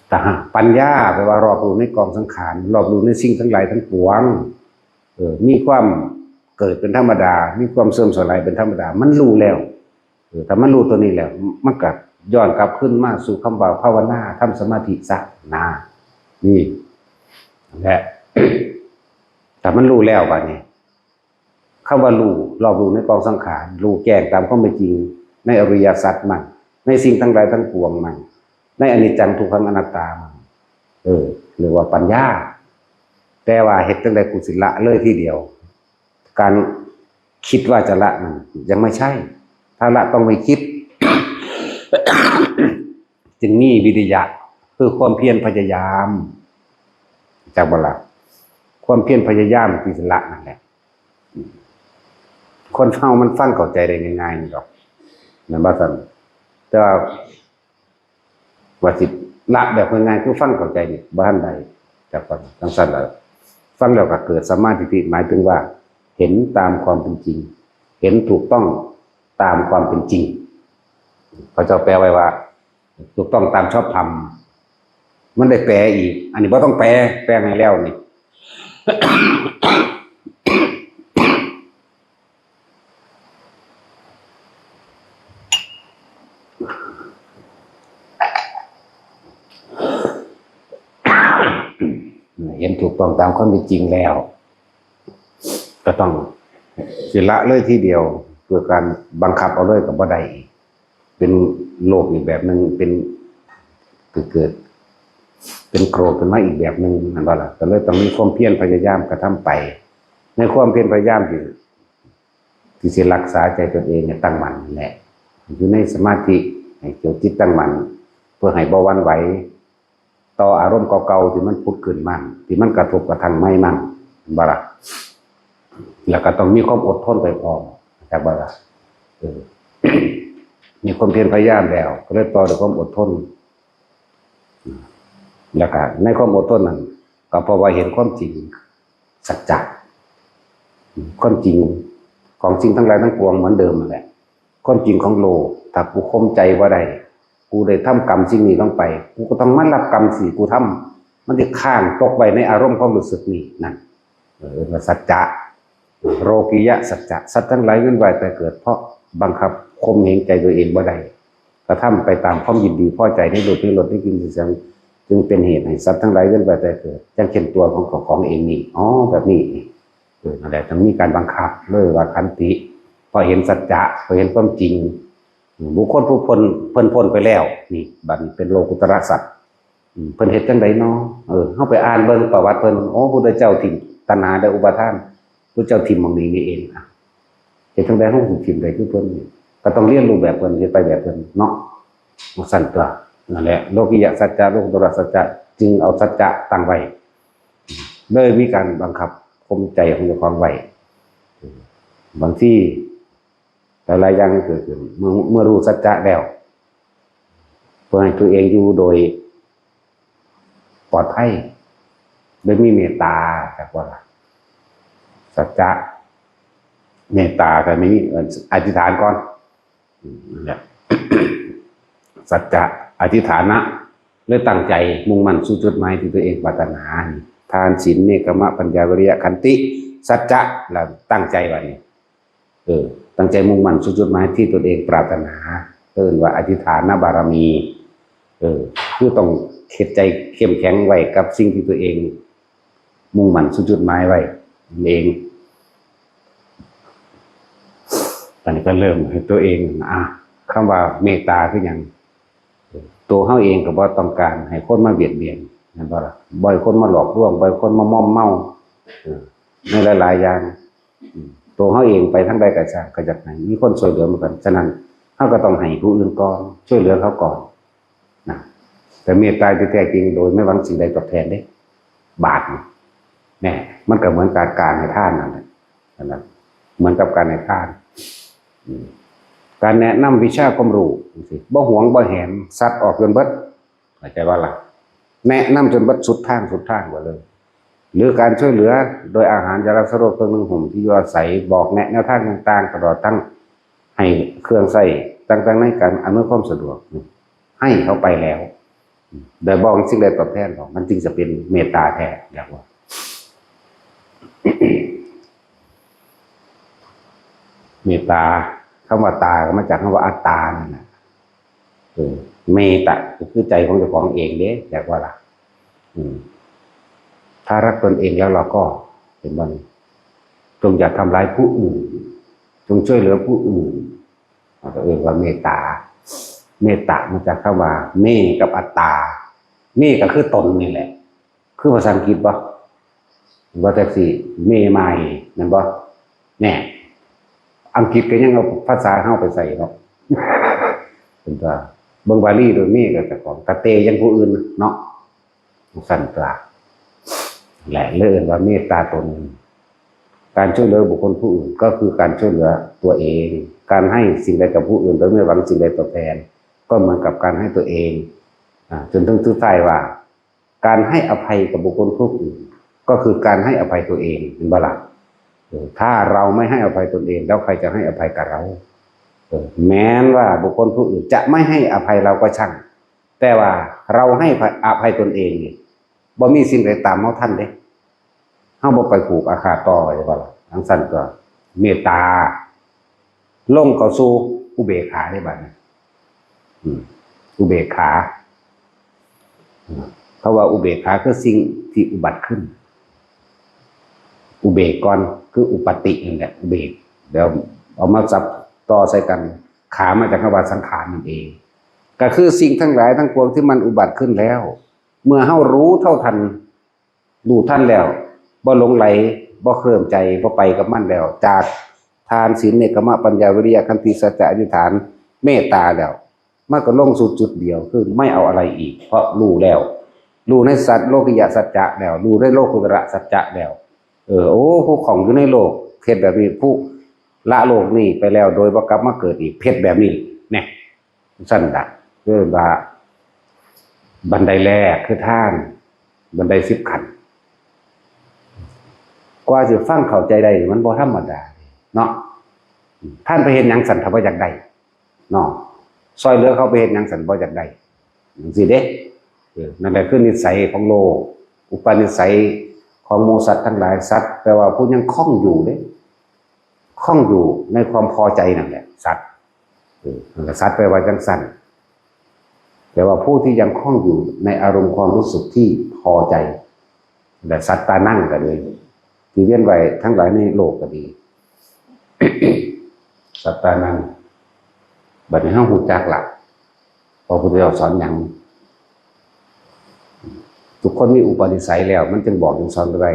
แต่หากปัญญา แปลว่ารอบรู้ในกองสังขาร รอบรู้ในสิ่งทั้งหลายทั้งปวง เออ มีความเกิดเป็นธรรมดา มีความเสื่อมสลายเป็นธรรมดา มันรู้แล้ว เออ ถ้ามันรู้ตัวนี้แล้ว มันก็ย้อนกลับคืนมาสู่คำว่าภาวนา ทำสมาธิซะนะ นี่ นั่นแหละ ถ้ามันรู้แล้วบัดนี้ คำว่ารู้ รอบรู้ในกองสังขาร รู้แจ้งตามความเป็นจริง ในอริยสัจมัน ในสิ่งทั้งหลายทั้งปวงมัน ในอนิจจังทุกขังอนัตตามัน เออ เรียกว่าปัญญา แต่ว่าเฮ็ดจั่งใดกูสิละเลยทีเดียว การคิดว่าจะละนั้นยังไม่ใช่ ถ้าละต้องไม่คิด จึงมีวิริยะ คือความเพียรพยายาม จักบ่ล่ะ ความเพียรพยายามที่สิละนั่นแหละ คนเฮามันฟังเข้าใจได้ง่ายๆนี่ดอก แม่นบ่ซั่น แต่ว่า ว่าสิละแบบง่ายๆ คือฟังเข้าใจนี่บ่ทันได้ จักว่าจั่งซั่นล่ะ ฟังแล้วก็เกิดสัมมาทิฏฐิ หมายถึงว่าเห็นตามความเป็นจริง เห็นถูกต้องตามความเป็นจริง เขาเจ้าแปลไว้ว่า ถูกต้องตามชอบธรรม มันได้แปลอีก อันนี้บ่ต้องแปล แปลให้แล้วนี่ เห็นถูกต้องตามความเป็นจริงแล้ว ก็ต้องสิละเลยทีเดียว เพื่อการบังคับเอาเลยก็บ่ได้อีก เป็นโลภอีกแบบหนึ่ง เป็น เกิด เป็นโกรธขึ้นมาอีกแบบหนึ่ง นั่นบ่ล่ะ ก็เลยต้องมีความเพียรพยายามกระทำไป ในความเพียรพยายามที่ ที่สิรักษาใจตนเองให้ตั้งมั่นนั่นแหละ อยู่ในสมาธิ ให้จิตตั้งมั่น เพื่อให้บ่หวั่นไหว ต่ออารมณ์เก่าๆ ที่มันผุดขึ้นมา ที่มันกระทบกระทั่งใหม่มา แม่นบ่ล่ะ แล้วก็ต้องมีความอดทนไปพร้อม จักบ่ล่ะ เออ มีความเพียรพยายามแล้ว ก็เลยต่อด้วยความอดทน แล้วก็ในความอดทนนั้น ก็เพราะว่าเห็นความจริง สัจจะ ความจริงของสิ่งทั้งหลายทั้งปวงเหมือนเดิมนั่นแหละ ความจริงของโลก ถ้ากูข่มใจบ่ได้ กูได้ทำกรรมสิ่งนี้ลงไป กูก็ต้องมารับกรรมสิ่งกูทำ มันจะค้างตกไว้ในอารมณ์ความรู้สึกนี้นั่น เออ สัจจะ โลกิยะสัจจะ สัตว์ทั้งหลายเวียนว่ายตายเกิด เพราะบังคับข่มเหงใจตัวเองบ่ได้ กระทำไปตามความยินดีพอใจในรูปในรสในกลิ่นในเสียง จึงเป็นเหตุให้สัตว์ทั้งหลายเวียนว่ายตายเกิด อย่างเช่นตัวของของเองนี่ อ๋อ แบบนี้นี่ เออ นั่นแหละ ต้องมีการบังคับ เลยว่าขันติ เพราะเห็นสัจจะ เพราะเห็นความจริง บุคคลผู้พ้น เพิ่นพ้นไปแล้ว นี่ บัดนี้เป็นโลกุตระสัตว์ อืม เพิ่นเฮ็ดจั่งใดน้อ เออ เฮาไปอ่านเบิ่งประวัติเพิ่น โอ้ พุทธเจ้าถิ่มตัณหาและอุปาทาน พุทธเจ้าถิ่มหม่องนี้นี่เอง อ่ะ เฮ็ดจั่งใดเฮาสิถิ่มได้คือเพิ่นนี่ ก็ต้องเรียนรู้แบบเพิ่น เฮ็ดไปแบบเพิ่นเนาะ ว่าซั่นตัว นั่นแหละ โลกิยะสัจจะ โลกุตระสัจจะ จึงเอาสัจจะตั้งไว้ เลยมีการบังคับข่มใจของเจ้าของไว้ บางทีหลายๆอย่างมันเกิดขึ้น เมื่อ เมื่อรู้สัจจะแล้ว เพื่อให้ตัวเองอยู่โดยปลอดภัย โดยมีเมตตา จักว่าล่ะ สัจจะ เมตตาก็มี อธิษฐานก่อน อืม นั่นแหละ สัจจะ อธิษฐานะ และตั้งใจมุ่งมั่นสู่จุดหมายที่ตัวเองปรารถนา ทาน ศีล เนกขัมมะ ปัญญา วิริยะ ขันติ สัจจะ แล้วตั้งใจไว้นี่ เออ ตั้งใจมุ่งมั่นสู่จุดหมายที่ตนเองปรารถนา เอิ้นว่าอธิษฐานบารมี เออ คือต้องเฮ็ดใจเข้มแข็งไว้กับสิ่งที่ตัวเอง มุ่งมั่นสู่จุดหมายไว้นั่นเอง อันนี้ก็เริ่มให้ตัวเองอ่ะ คำว่าเมตตาคือหยัง ตัวเฮาเองก็บ่ต้องการให้คนมาเบียดเบียน แม่นบ่ล่ะ บ่ให้คนมาหลอกลวง บ่ให้คนมาม่อมเมา เออ ในหลายๆอย่าง อืม ตัวเฮาเองไปทางใดก็ช่าง ก็อยากให้มีคนช่วยเหลือเหมือนกัน ฉะนั้นเฮาก็ต้องให้ผู้อื่นก่อน ช่วยเหลือเขาก่อนนะ แต่เมตตาที่แท้จริงโดยไม่หวังสิ่งใดตอบแทนเด้ บาทนี่ แน่ มันก็เหมือนการ การให้ทานนั่นแหละ นั่นแหละ เหมือนกับการให้ทาน อืม การแนะนำวิชาความรู้จังซี้ บ่หวงบ่แหน ซัดออกจนเบิด เข้าใจบ่ล่ะ แนะนำจนเบิดสุดทางสุดทางกว่าเลย หรือการช่วยเหลือโดยอาหารยารักษาโรค เครื่องนุ่งห่มที่อยู่อาศัย บอกแนะแนวทางต่างๆ ตลอดทั้งให้เครื่องใช้ต่างๆ ในการอำนวยความสะดวก ให้เขาไปแล้ว โดยบ่หวังสิ่งใดตอบแทนหรอก มันจึงจะเป็นเมตตาแท้ อยากว่า เมตตา คำว่าตาก็มาจากคำว่าอัตตานั่นแหละ เออ เมตตาก็คือใจของเจ้าของเองเด้ อยากว่าล่ะ อืม ถ้ารักตนเองแล้วเราก็ เห็นบ่นี่ จงอย่าทำร้ายผู้อื่น จงช่วยเหลือผู้อื่น เราก็เรียกว่าเมตตา เมตตามาจากคำว่า เม กับอัตตา เมก็คือตนนี่แหละ คือภาษาอังกฤษบ่ ว่าแต่สิ เม ไม แม่นบ่ แน่ อังกฤษก็ยังเอาภาษาเฮาไปใส่เนาะ เป็นตัว เบิ่งบาลีโดย เม ก็เจ้าของ กะเต ยังผู้อื่นเนาะ สั่นตัว และเลยเอิ้นว่าเมตตาตน การช่วยเหลือบุคคลผู้อื่นก็คือการช่วยเหลือตัวเอง การให้สิ่งใดกับผู้อื่นโดยไม่หวังสิ่งใดตอบแทน ก็เหมือนกับการให้ตัวเอง อ่า จนถึงสุดท้ายว่า การให้อภัยกับบุคคลผู้อื่น ก็คือการให้อภัยตัวเอง เห็นบ่ล่ะ เออ ถ้าเราไม่ให้อภัยตนเอง แล้วใครจะให้อภัยกับเรา เออ แม้นว่าบุคคลผู้อื่นจะไม่ให้อภัยเราก็ช่าง แต่ว่าเราให้อภัยตนเองนี่ บ่มีสิ่งใดตามเฮาทันเด้ เฮาบ่ไปผูกอาฆาตต่อไว้บ่ล่ะ จั่งซั้นก็เมตตา ลงเข้าสู่อุเบกขาได้บัดนี้ อืม อุเบกขา อืม เพราะว่าอุเบกขาคือสิ่งที่อุบัติขึ้น อุเบกก่อน คืออุปปาตินั่นแหละ อุเบก เดี๋ยวเอามาสับต่อใส่กัน ขามาจากคำว่าสังขารนั่นเอง ก็คือสิ่งทั้งหลายทั้งปวงที่มันอุบัติขึ้นแล้ว เมื่อเฮารู้เท่าทัน รู้ทันแล้ว บ่หลงไหล บ่เคลิ้มใจ บ่ไปกับมันแล้ว จากทาน ศีล เนกขัมมะ ปัญญา วิริยะ ขันติ สัจจะ อธิษฐาน เมตตาแล้ว มันก็ลงสู่จุดเดียว คือไม่เอาอะไรอีก เพราะรู้แล้ว รู้ในสัจ โลกิยะสัจจะแล้ว รู้ในโลกุตระสัจจะแล้ว เออ โอ้ ผู้คล่องอยู่ในโลก เฮ็ดแบบนี้ ผู้ละโลกนี้ไปแล้ว โดยบ่กลับมาเกิดอีก เฮ็ดแบบนี้ แน่ ซั่นล่ะ คือว่า บันไดแรกคือทาน บันไดสิบขั้น กว่าสิฟังเข้าใจได้ มันบ่ธรรมดาเนาะ ท่านไปเฮ็ดหยังซั่น ถ้าบ่อยากได้เนาะ ซอยเหลือเขาไปเฮ็ดหยังซั่น บ่อยากได้ จั่งซี้เด้ เออ นั่นแหละคือนิสัยของโลก อุปนิสัยของหมู่สัตว์ทั้งหลาย สัตว์แปลว่าผู้ยังคล่องอยู่เด้ คล่องอยู่ในความพอใจนั่นแหละ สัตว์ เออ นั่นแหละ สัตว์แปลว่าจั่งซั่น แปลว่าผู้ที่ยังคล่องอยู่ในอารมณ์ความรู้สึกที่พอใจ และสัตตานังก็ดี ที่เวียนว่ายทั้งหลายในโลกก็ดี สัตตานัง บัดนี้เฮาฮู้จักละ พระพุทธเจ้าสอนหยัง ทุกคนมีอุปนิสัยแล้ว มันจึงบอกจึงสอนได้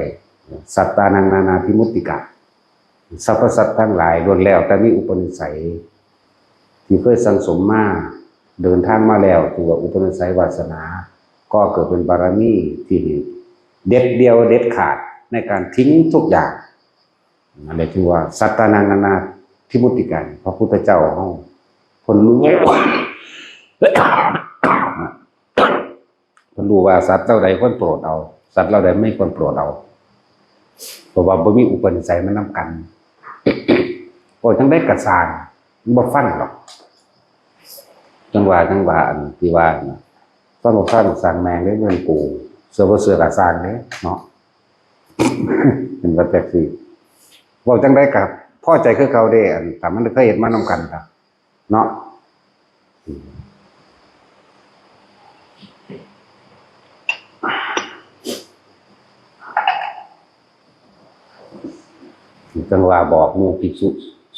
สัตตานัง นานาทิมุตติกะ สรรพสัตว์ทั้งหลายล้วนแล้วแต่มีอุปนิสัย ที่เคยสั่งสมมา เดินทางมาแล้ว ถือว่าอุปนิสัยวาสนา ก็เกิดเป็นบารมีที่เด็ดเดี่ยวเด็ดขาดในการทิ้งทุกอย่าง นั่นแหละคือว่า สัตตานัง นานาทิมุตติกะ พระพุทธเจ้าเฮา เพิ่นรู้ เพิ่นรู้ว่าสัตว์เหล่าใดควรโปรดเอา สัตว์เหล่าใดไม่ควรโปรดเอา เพราะว่าบ่มีอุปนิสัยมานำกัน โอ้ จั่งใด๋ก็ซ่าง บ่ฟังดอก จั่งว่า จั่งว่า อันที่ว่าน่ะ ฟังบ่ฟังซ่างแม่งเด้ เงินกู เชื่อบ่เชื่อก็ซ่างเด้เนาะ เป็นว่าจั่งซี้ เว้าจั่งใด๋ก็พอใจคือเก่าเด้ อัน ถ้ามันเคยเฮ็ดมานำกันก็ เนาะ จั่งว่าบอกหมู่ภิกษุ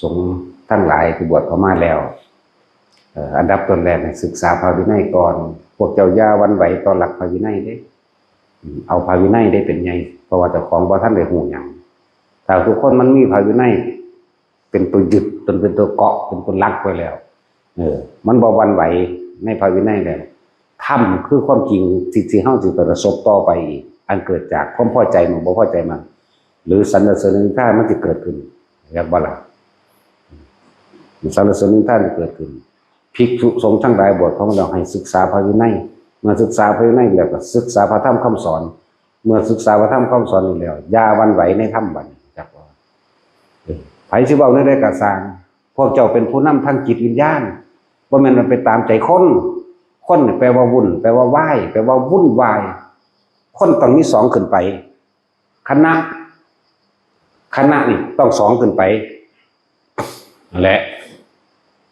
สงฆ์ ทั้งหลายที่บวชเข้ามาแล้ว เอ่อ อันดับต้นแรกให้ศึกษาพระวินัยก่อน พวกเจ้าอย่าหวั่นไหวต่อหลักพระวินัยเด้ อืม เอาพระวินัยได้เป็นใหญ่ เพราะว่าเจ้าของบ่ทันได้ฮู้หยัง ถ้าทุกคนมันมีพระวินัยเป็นตัวยึด เป็น เป็นตัวเกาะ เป็นตัวหลักไว้แล้ว เออ มันบ่หวั่นไหวในพระวินัยแล้ว ธรรมคือความจริงที่ ที่เฮาสิไปประสบต่อไปอีก อันเกิดจากความพอใจมั่งบ่พอใจมั่ง หรือสรรเสริญนินทามันสิเกิดขึ้น อยากบ่ล่ะ สรรเสริญนินทามันเกิดขึ้น ภิกษุสงฆ์ทั้งหลายบวชเข้ามาแล้วให้ศึกษาพระวินัย เมื่อศึกษาพระวินัยแล้วก็ศึกษาพระธรรมคำสอน เมื่อศึกษาพระธรรมคำสอนนี้แล้ว อย่าหวั่นไหวในธรรมบัดนี้ จักว่า เออ ไผสิเว้าแนวใดก็ซ่าง พวกเจ้าเป็นผู้นำทางจิตวิญญาณ บ่แม่นมันไปตามใจคน คนนี่แปลว่าวุ่น แปลว่าวาย แปลว่าวุ่นวาย คนต้องมีสองขึ้นไป คณะ คณะนี่ต้องสองขึ้นไป นั่นแหละ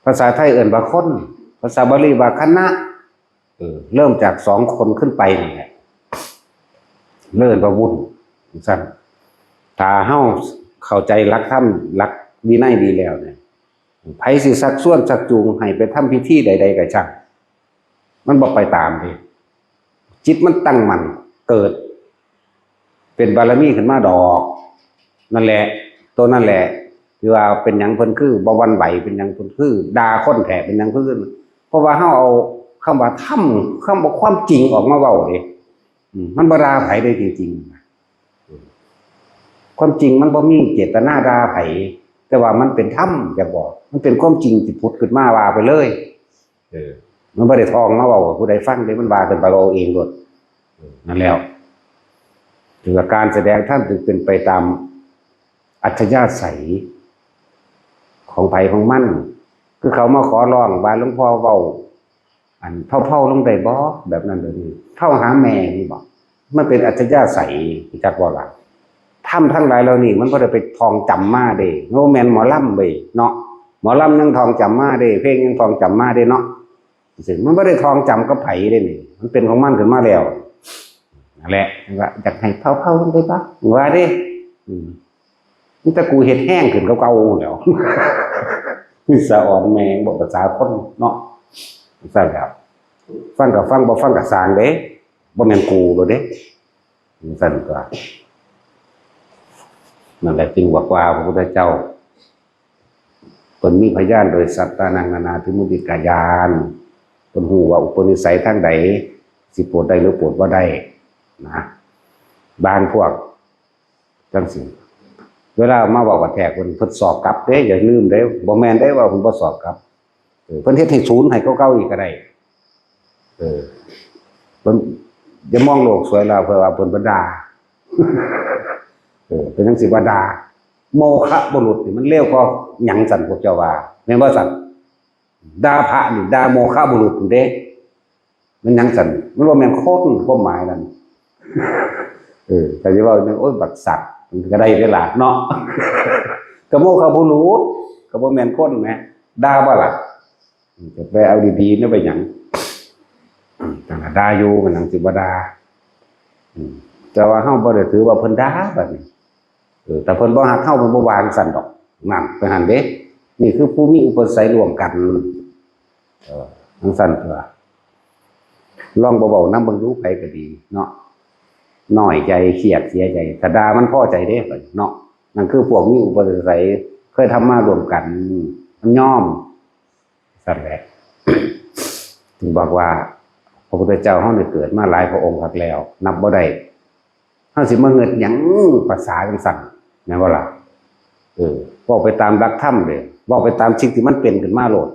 ภาษาไทยเอิ้นว่าคน ภาษาบาลีว่าคณะ เออ เริ่มจากสองคนขึ้นไปนั่นแหละ เริ่มว่าวุ่น ซั่น ถ้าเฮาเข้าใจหลักธรรม หลักวินัยดีแล้วเนี่ย ไผสิชักชวนชักจูงให้ไปทำพิธีใดๆก็ช่าง มันบ่ไปตามเด้ จิตมันตั้งมั่น เกิดเป็นบารมีขึ้นมาดอก นั่นแหละ ตัวนั่นแหละ ที่ว่าเป็นหยังเพิ่นคือบ่หวั่นไหว เป็นหยังเพิ่นคือด่าคนแท้ เป็นหยังเพิ่นคือ เพราะว่าเฮาเอาคำว่าธรรม คำว่าความจริงออกมาเว้าเด้ อืม มันบ่ด่าไผเด้จริงๆ ความจริงมันบ่มีเจตนาด่าไผ แต่ว่ามันเป็นธรรม อยากบอก มันเป็นความจริงที่ผุดขึ้นมาว่าไปเลย เออ มันบ่ได้ท่องมาเว้าให้ผู้ใดฟังเด้ มันว่าขึ้นไปเว้าเองโลด เออ นั่นแล้ว ถือว่าการแสดงธรรมจึงเป็นไปตามอัธยาศัยของไผของมัน คือเขามาขอร้องว่าหลวงพ่อเว้า อันเผาๆลงได้บ่ แบบนั้นแบบนี้ เข้าหาแม่นี่บ่ มันเป็นอัธยาศัย จักบ่ล่ะ ธรรมทั้งหลายเหล่านี้มันบ่ได้ไปท่องจำมาเด้ บ่แม่นหมอลำเว้ยเนาะ หมอลำยังท่องจำมาเด้ เพลงยังท่องจำมาเด้เนาะ ซึ่งมันบ่ได้ท่องจำกับไผเด้นี่ มันเป็นของมันขึ้นมาแล้ว นั่นแหละ ว่าอยากให้เผาๆลงได้บ่ ว่าเด้ อืม มีแต่กูเฮ็ดแฮงขึ้นกว่าเก่าแล้ว มีสะออนแม่งบอกภาษาคนเนาะ ซั่นแหล้ว ฟังก็ฟัง บ่ฟังก็ซ่างเด้ บ่แม่นกูโลดเด้ ซั่นตัว นั่นแหละจึงบอกว่าพระพุทธเจ้า เพิ่นมีพยานโดยสัตตานังนานาทิมุติกาญาณ เพิ่นฮู้ว่าอุปนิสัยทางใดสิโปรดได้หรือโปรดบ่ได้นะ บางพวกจังซี่ เวลามาเว้ากับแท้เพิ่น เพิ่นสอบกลับเด้ อย่าลืมเด้ บ่แม่นเด้ว่าเพิ่นบ่สอบกลับ เออ เพิ่นเฮ็ดให้ศูนย์ให้กว่าเก่าอีกก็ได้ เออ เพิ่นอย่ามองโลกสวยแล้วเพื่อว่าเพิ่นบ่ด่า เออ เป็นจังซี่ว่าด่า โมฆะบุรุษนี่มันเลวกว่าหยังซั่นพวกเจ้าว่า แม่นบ่ซั่น ด่าพระนี่ด่าโมฆะบุรุษพุ้นเด้ มันหยังซั่น มันบ่แม่นคนความหมายนั่น เออ แต่สิเว้าจั่ง โอ๊ย บักสัตว์ มันก็ได้เด้ล่ะเนาะ ก็โมฆะบุรุษ ก็บ่แม่นคนแหม ด่าบ่ล่ะ อืม จะไปเอาดีๆเนี่ยไปหยัง อืม แต่ละด่าอยู่มันหยังสิบ่ด่า อืม แต่ว่าเฮาบ่ได้ถือว่าเพิ่นด่าบัดนี้ เออ แต่เพิ่นบ่ฮักเฮา เพิ่นบ่ว่าจั่งซั่นดอก นั่น ไปหั่นเด้ นี่คือผู้มีอุปนิสัยร่วมกัน เออ จั่งซั่นตัว ลองบ่เว้านำเบิ่งดู ไผก็ดีเนาะ น้อยใจ เครียด เสียใจ ถ้าด่ามันพอใจเด้ เนาะ นั่นคือพวกมีอุปนิสัย เคยทำมาร่วมกัน มันยอม ซั่นแหละ ถึงบอกว่า พระพุทธเจ้าเฮานี่เกิดมาหลายพระองค์คักแล้ว นับบ่ได้ เฮาสิมาเงิดหยังภาษาจั่งซั่น แม่นบ่ล่ะ เออ เว้าไปตามหลักธรรมเด้ เว้าไปตามสิ่งที่มันเป็นขึ้นมาโลด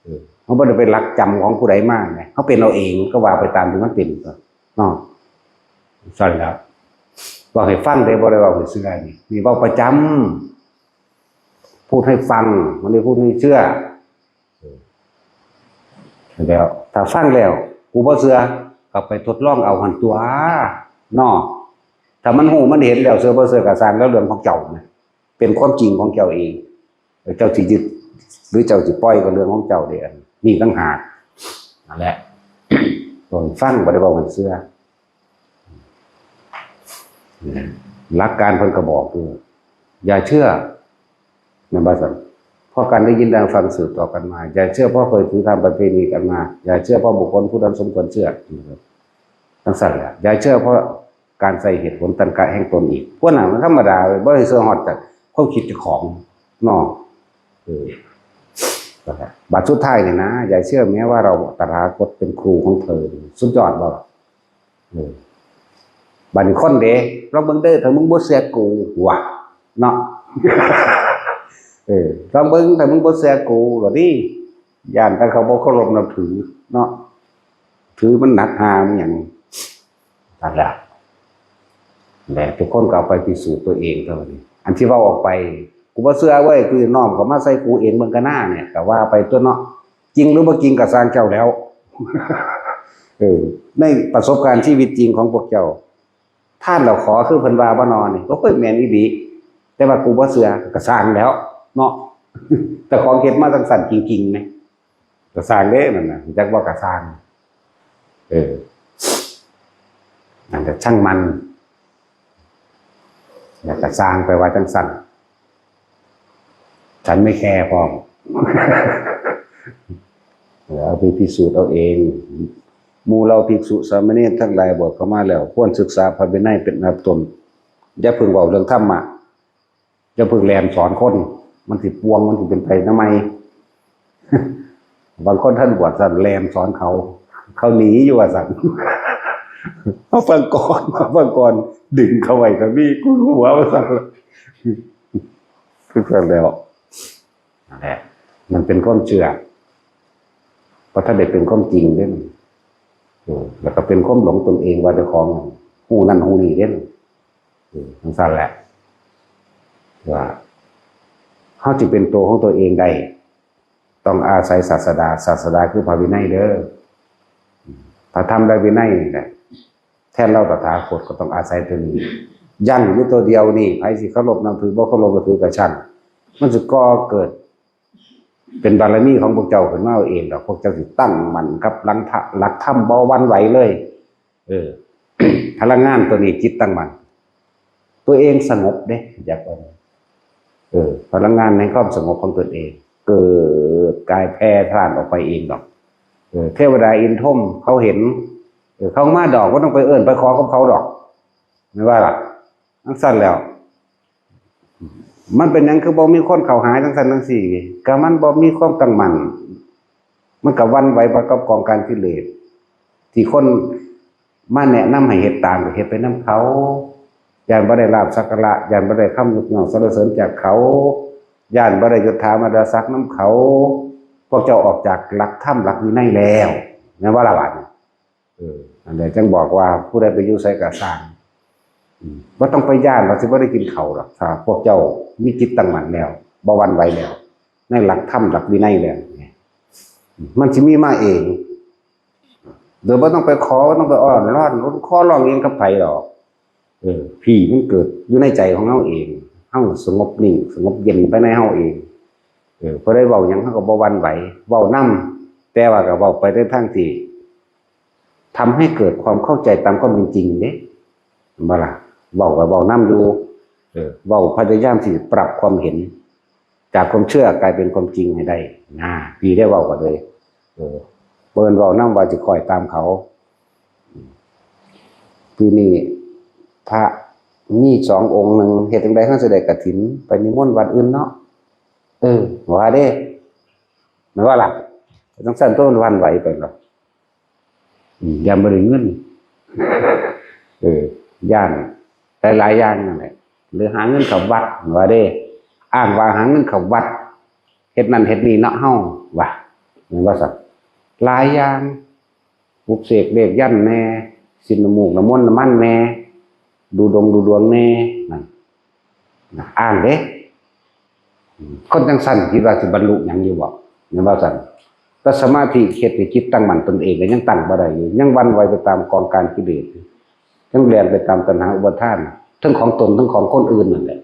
เออ เฮาบ่ได้ไปลักจำของผู้ใดมาไง เฮาเป็นเอาเอง ก็ว่าไปตามที่มันเป็น เนาะ ซั่นแหล้ว เว้าให้ฟังเด้ บ่ได้เว้าให้เชื่อนี่ นี่เว้าประจำ พูดให้ฟัง บ่ได้พูดให้เชื่อ เออ แล้วถ้าฟังแล้ว กูบ่เชื่อ ก็ไปทดลองเอาหั่นตั๊ว เนาะ ถ้ามันฮู้มันเห็นแล้ว เชื่อบ่เชื่อก็ซ่าง แล้วเรื่องของเจ้านะ เป็นความจริงของเจ้าเอง เจ้าสิยึด หรือเจ้าสิปล่อยก็เรื่องของเจ้าเด้ อันนี้ต่างหาก นั่นแหละ ต้องฟัง บ่ได้เว้าให้เชื่อ หลักการเพิ่นก็บอกอยู่ อย่าเชื่อ แม่นบ่ซั่น พ เพราะการได้ยินได้ฟังสืบต่อกันมา อย่าเชื่อเพราะเคยถือทำประเพณีกันมา อย่าเชื่อเพราะบุคคลผู้นั้นสมควรเชื่อ จังซั่นแหละ อย่าเชื่อเพราะการใส่เหตุผลตรรกะแห่งตนอีก พวกนั้นมันธรรมดาเว้ย บ่ได้เชื่อฮอดจากความคิดเจ้าของเนาะ เออ นั่นแหละ บาดสุดท้ายเนี่ยนะ อย่าเชื่อแม้ว่าเราตถาคตเป็นครูของเธอ สุดยอดบ่ล่ะ เออ บาดนี้คนเด้ ลองเบิ่งเด้อ ถ้ามึงบ่เชื่อกู ว่ะ เนาะ เออ ลองเบิ่ง ถ้ามึงบ่เชื่อกู ก็ดี ย่านแต่เขาบ่เคารพนับถือ เนาะ ถือมันหนักหามหยัง นั่นแหละ และทุกคนก็เอาไปพิสูจน์ตัวเองเท่านั้น อันที่เว้าออกไป กูบ่เชื่อเว้ย กูน้อมเข้ามาใส่กูเองเบิ่งกะหน้าเนี่ย ก็ว่าไปตัวเนาะ จริงหรือบ่จริงก็ซ่างเจ้าแล้ว เออ ในประสบการณ์ชีวิตจริงของพวกเจ้า ท่านเราขอคือเพิ่นว่าบ่นอนนี่ โอ้ย แม่นอีหลี แต่ว่ากูบ่เชื่อ ก็ซ่างแล้ว เนาะ แต่ของเฮ็ดมาจังซั่นจริงๆ นะ ก็ซ่างเด้นั่นน่ะ จักว่ากะซ่าง เออ นั่นแหละ ช่างมัน แล้วก็ซ่างไปว่าจังซั่น ฉันไม่แคร์พร้อม เดี๋ยวเอาไปพิสูจน์เอาเอง หมู่เราภิกษุสามเณรทั้งหลายบวชเข้ามาแล้ว ควรศึกษาพระวินัยเป็นอันดับต้น อย่าเพิ่งเว้าเรื่องธรรมะ อย่าเพิ่งแล่นสอนคน มันสิป่วง มันสิเป็นภัยนำใหม่ บางคนท่านบวชซั่นแล่นสอนเขา เขาหนีอยู่ว่าซั่น มาฟังก่อน มาฟังก่อน ดึงเขาไว้ก็มี กูหัวว่าซั่น คือซั่นแล้ว นั่นแหละ มันเป็นความเชื่อ เพราะถ้าได้เป็นความจริงเด้มัน เออ แล้วก็เป็นความหลงตนเองว่าเจ้าของฮู้นั่นฮู้นี่เด้มัน เออ จังซั่นแหละ ว่า เฮาสิเป็นตัวของตัวเองได้ ต้องอาศัยศาสดา ศาสดาคือพระวินัยเด้อ พระธรรมและวินัยนี่แหละ แทนเราตถาคตก็ต้องอาศัยตัวนี้ ยันอยู่ตัวเดียวนี่ ไผสิเคารพนับถือ บ่เคารพนับถือก็ช่าง มันสิก่อเกิด เป็นบารมีของพวกเจ้าขึ้นมาเอาเองดอก พวกเจ้าสิตั้งมั่นกับหลังทะ หลักธรรมบ่หวั่นไหวเลย เออ พลังงานตัวนี้จิตตั้งมั่น ตัวเองสงบเด้ อยากว่า เออ พลังงานในความสงบของตนเอง เกิดกายแผ่ซ่านออกไปเองดอก เออ เทวดาอินทร์พรหมเขาเห็น เออ เขามาดอก บ่ต้องไปเอิ้นไปขอกับเขาดอก แม่นบ่ล่ะ จังซั่นแล้ว มันเป็นหยังคือบ่มีคนเข้าหาจังซั่นจังซี่ ก็มันบ่มีความตั้งมั่น มันก็หวั่นไหวไปกับกองการกิเลส ที่คนมาแนะนำให้เฮ็ดตามก็เฮ็ดไปนำเขา ย้านบ่ได้ลาภสักการะ ย้านบ่ได้คำยกย่องสรรเสริญจากเขา ย้านบ่ได้ยศถาบรรดาศักดิ์นำเขา พวกเจ้าออกจากหลักธรรมหลักวินัยแล้ว แม่นบ่ล่ะบาดนี้ เออ อันนี้จังบอกว่าผู้ใดไปอยู่ไสก็ซ่าง อืม บ่ต้องไปย้านว่าสิบ่ได้กินข้าวดอก ถ้าพวกเจ้ามีจิตตั้งมั่นแล้ว บ่หวั่นไหวแล้ว ในหลักธรรมหลักวินัยแล้วเนี่ย มันสิมีมาเอง โดยบ่ต้องไปขอ บ่ต้องไปอ้อนวอน ขอร้องเองกับไผดอก เออ พีมันเกิดอยู่ในใจของเฮาเอง เฮาสงบนิ่ง สงบเย็นภายในเฮาเอง เออ ผู้ใดเว้าหยังเฮาก็บ่หวั่นไหว เว้านำ แต่ว่าก็เว้าไปในทางที่ ทำให้เกิดความเข้าใจตามความเป็นจริงเด้ แม่นบ่ล่ะ เว้าก็เว้านำอยู่ เออ เว้าพยายามที่จะปรับความเห็น จากความเชื่อกลายเป็นความจริงให้ได้ นะ พีได้เว้าก็เลย เออ บ่แม่นเว้านำว่าสิคอยตามเขา ปีนี้พระมีสององค์หนึ่ง เฮ็ดจั่งใด๋เฮาสิได้กฐิน ไปนิมนต์วัดอื่นเนาะ เออ ว่าเด้ แม่นบ่ล่ะ จั่งซั่นตัวมันหวั่นไหวไปหรอก อืม ย้านบ่ได้เงิน เออ ย้านหลายๆอย่างนั่นแหละ หรือหาเงินเข้าวัด ว่าเด้ อ้างว่าหาเงินเข้าวัด เฮ็ดนั่นเฮ็ดนี่เนาะเฮา ว่า แม่นบ่ซั่น หลายอย่าง ปลุกเสกเลขยันต์แหน่ สินน้ำมูกน้ำมนต์น้ำมันแหน่ ดูดงดูดวงแหน่ นั่น นะ อ้างเด้ คนจั่งซั่นคิดว่าสิบรรลุหยังอยู่บ่ แม่นบ่ซั่น แต่สมาธิเฮ็ดให้จิตตั้งมั่นตนเองก็ยังตั้งบ่ได้อยู่ ยังหวั่นไหวไปตามกองการกิเลส ยังแล่นไปตามตัณหาอุปาทาน ทั้งของตนทั้งของคนอื่นนั่นแหละ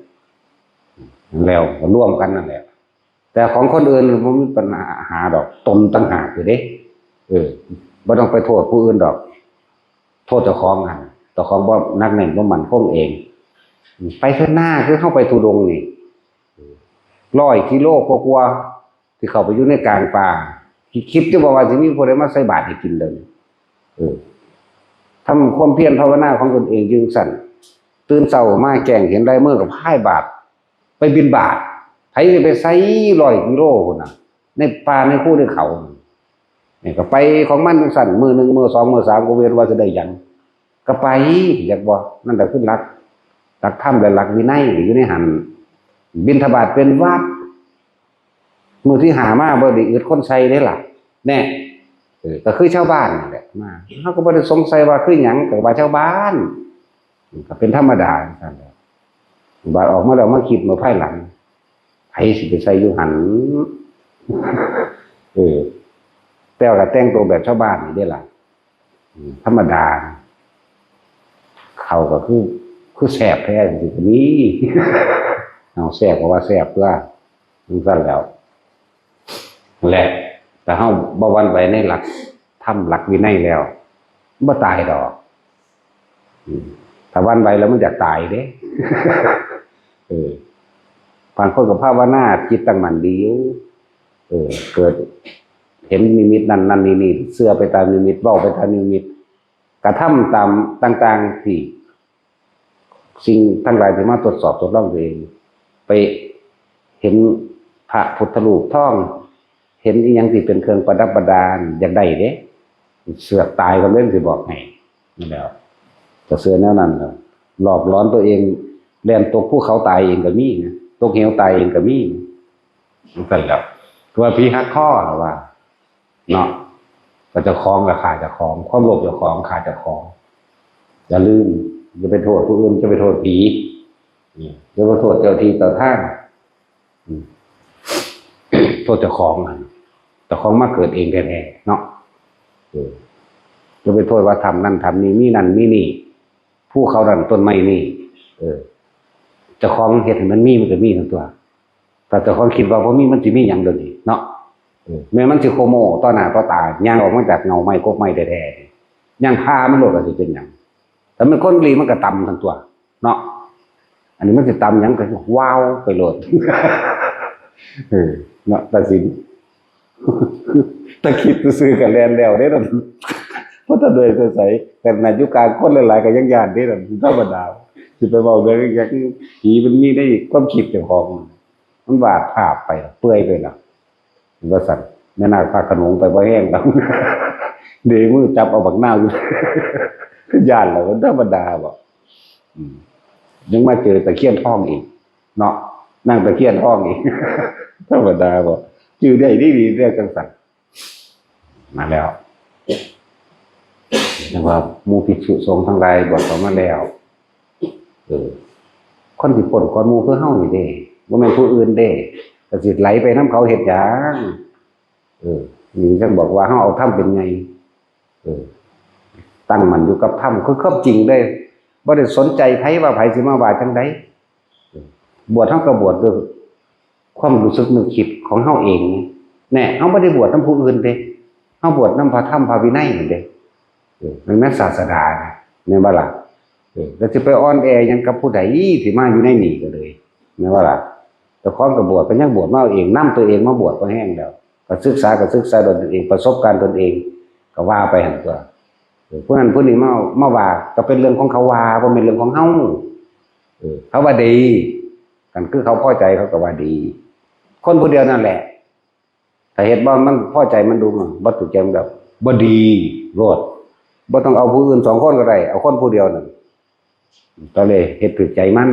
แล้วก็รวมกันนั่นแหละ แต่ของคนอื่นบ่มีปัญหาดอก ตนต่างหากอยู่เด้ เออ บ่ต้องไปโทษผู้อื่นดอก โทษเจ้าของหั่น เจ้าของบ่หนักแน่น บ่มั่นคงเอง ไปเถิดหน้า คือเฮาไปธุดงค์นี่ ร้อยกิโลกว่าๆ ที่เข้าไปอยู่ในกลางป่า คิด คิดอยู่บ่ว่าสิมีผู้ใดมาใส่บาตรให้กินเด้อ เออ ทำความเพียรภาวนาของตนเองอยู่จั่งซั้น ตื่นเช้ามาแจ้งเห็นลายมือก็พายบาตร ไปบิณฑบาต ไผสิไปใส่ร้อยกิโลพุ้นน่ะ ในป่าในภูในเขา นี่ก็ไปของมันจั่งซั้น มื้อหนึ่ง มื้อสอง มื้อสาม ก็เว้นว่าสิได้หยัง ก็ไป อยากบ่ นั่นแหละคือหลัก หลักธรรมและหลักวินัยอยู่ในหั้น บิณฑบาตเป็นวัตร มื้อที่ห้ามาบ่ได้อึดคนใส่เด้ล่ะ แน่ เออ ก็คือชาวบ้านนั่นแหละ มา เฮาก็บ่ได้สงสัยว่าคือหยัง ก็ว่าชาวบ้าน ก็เป็นธรรมดาจั่งซั้นแหละ บาดออกมาแล้วมาคิดมาภายหลัง ไผสิไปใส่อยู่หั้น เออ แต่ว่าก็แต่งตัวแบบชาวบ้านนี่เด้ล่ะ อืม ธรรมดา เขาก็คือ คือแซ่บแท้จั่งซี้ก็มี เอาแซ่บก็ว่าแซ่บตัว จั่งซั้นแล้ว และถ้าเฮาบ่หวั่นไหวในหลักธรรมหลักวินัยแล้ว บ่ตายดอก อืม ถ้าหวั่นไหวแล้วมันอยากตายเด้ เออ บางคนก็ภาวนาจิตตั้งมั่นดีอยู่ เออ เกิดเห็นนิมิตนั่นนั่นนี่นี่ เชื่อไปตามนิมิต เว้าไปตามนิมิต กระทำตามต่างๆที่ สิ่งทั้งหลายที่มาตรวจสอบทดลองตัวเอง ไปเห็นพระพุทธรูปทอง เห็นอีหยังที่เป็นเครื่องประดับประดา อยากได้เด้ เสือกตายก็เล่นสิบอกให้ นั่นแหละ ก็เชื่อแนวนั้นครับ หลอกหลอนตัวเอง แล่นตกภูเขาตายเองก็มีนะ ตกเหวตายเองก็มีนะ นั่นแหละ ว่าผีหักคอเหรอว่า เนาะ ก็เจ้าของก็ฆ่าเจ้าของ ความโลภเจ้าของฆ่าเจ้าของ อย่าลืม อย่าไปโทษผู้อื่น จะไปโทษผี อืม อย่าไปโทษเจ้าที่เจ้าทาง อืม โทษเจ้าของหั่น เจ้าของมาเกิดเองแท้ๆ เนาะ เออ จะไปโทษว่าถ้ำนั่นถ้ำนี่ มีนั่นมีนี่ ภูเขานั่นต้นไม้นี่ เออ เจ้าของเฮ็ดให้มันมีมันก็มีทั้งตัว แต่เจ้าของคิดว่าบ่มีมันสิมีหยังเดี๋ยวนี้เนาะ เออ แม่นมันสิโคโมต่อหน้าต่อตา ย่างออกมาจากเงาไม้กกไม้แท้ๆ ย่างพามันโลดว่าสิเป็นหยัง แต่มันคนอีหลีมันก็ตำทั้งตัว เนาะ อันนี้มันสิตำหยังก็ว้าวไปโลด เออ เนาะ ตัดสิน ถ้าคิดซื่อๆก็แล่นแล้วเด้นั่น เพราะถ้าโดยใสๆ ขนาดอยู่กลางคนหลายๆก็ยังย้านเด้นั่น ธรรมดา สิไปเว้าเรื่องหยัง ผีมันมีในความคิดเจ้าของ มันวาดภาพไป เปื่อยไปแล้ว ว่าซั่น แม่นาคพระโขนงไปบ่แฮงดอก เด้มือจับเอาบักนาวอยู่ ย้านแล้ว มันธรรมดาบ่ อืม ยังมาเจอตะเคียนทองอีก เนาะ นางตะเคียนทองอีก ธรรมดาบ่ จื่อได้ดีๆ เรื่องจั่งซั่น มาแล้ว เรียกว่าหมู่ภิกษุสงฆ์ทั้งหลายบวชเข้ามาแล้ว เออ คนที่พ้นก่อนหมู่คือเฮานี่เด้ บ่แม่นผู้อื่นเด้ ก็สิไหลไปนำเขาเฮ็ดหยัง เออ นี่จั่งบอกว่าเฮาเอาธรรมเป็นใหญ่ เออ ตั้งมั่นอยู่กับธรรม คือความจริงเด้ บ่ได้สนใจไผว่าไผสิมาว่าจั่งใด เออ บวชเฮาก็บวชด้วยความรู้สึกนึกคิดของเฮาเอง แน่ เฮาบ่ได้บวชนำผู้อื่นเด้ เฮาบวชนำพระธรรมพระวินัยนั่นเด้ เออ มันแม่นศาสดานะ แม่นบ่ล่ะ เออ แล้วสิไปอ่อนแอหยังกับผู้ใดที่มาอยู่ในนี่ก็เลย แม่นบ่ล่ะ เจ้าของก็บวชก็ยังบวชมาเอาเอง นำตัวเองมาบวชก็แฮงแล้ว ก็ศึกษาก็ศึกษาด้วยตนเอง ประสบการณ์ตนเอง ก็ว่าไปหั่นตัว เออ ผู้นั้นผู้นี้มา มาว่าก็เป็นเรื่องของเขาว่า บ่แม่นเรื่องของเฮา เออ เขาว่าดี กันคือเขาพอใจเขาก็ว่าดี คนผู้เดียวนั่นแหละ ถ้าเฮ็ดบ่มันพอใจมันดูมันบ่ถูกใจมันแบบบ่ดีโลด บ่ต้องเอาผู้อื่นสองคนก็ได้ เอาคนผู้เดียวนั่น ก็เลยเฮ็ดถูกใจมัน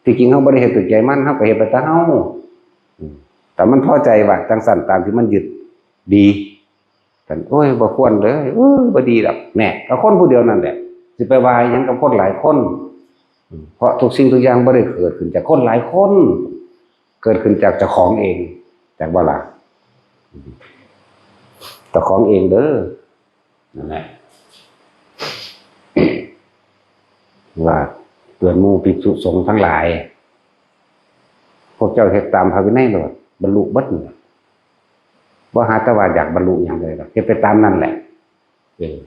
ที่จริงเฮาบ่ได้เฮ็ดถูกใจมัน เฮาก็เฮ็ดไปแต่เฮา อืม แต่มันพอใจว่าจั่งซั่นตามที่มันยึดดี กัน โอ้ย บ่ควรเลย เออ บ่ดีดอก แน่ ก็คนผู้เดียวนั่นแหละ สิไปว่าหยังกับคนหลายคน อืม เพราะทุกสิ่งทุกอย่างบ่ได้เกิดขึ้นจากคนหลายคน เกิดขึ้นจากเจ้าของเอง จากบ่ล่ะ เจ้าของเองเด้อ นั่นแหละ ว่าเตือนหมู่ภิกษุสงฆ์ทั้งหลาย พวกเจ้าเฮ็ดตามพระวินัยโลด บรรลุเบิดนั่นแหละ บ่หาแต่ว่าอยากบรรลุหยังเลยดอก เฮ็ดไปตามนั่นแหละ เออ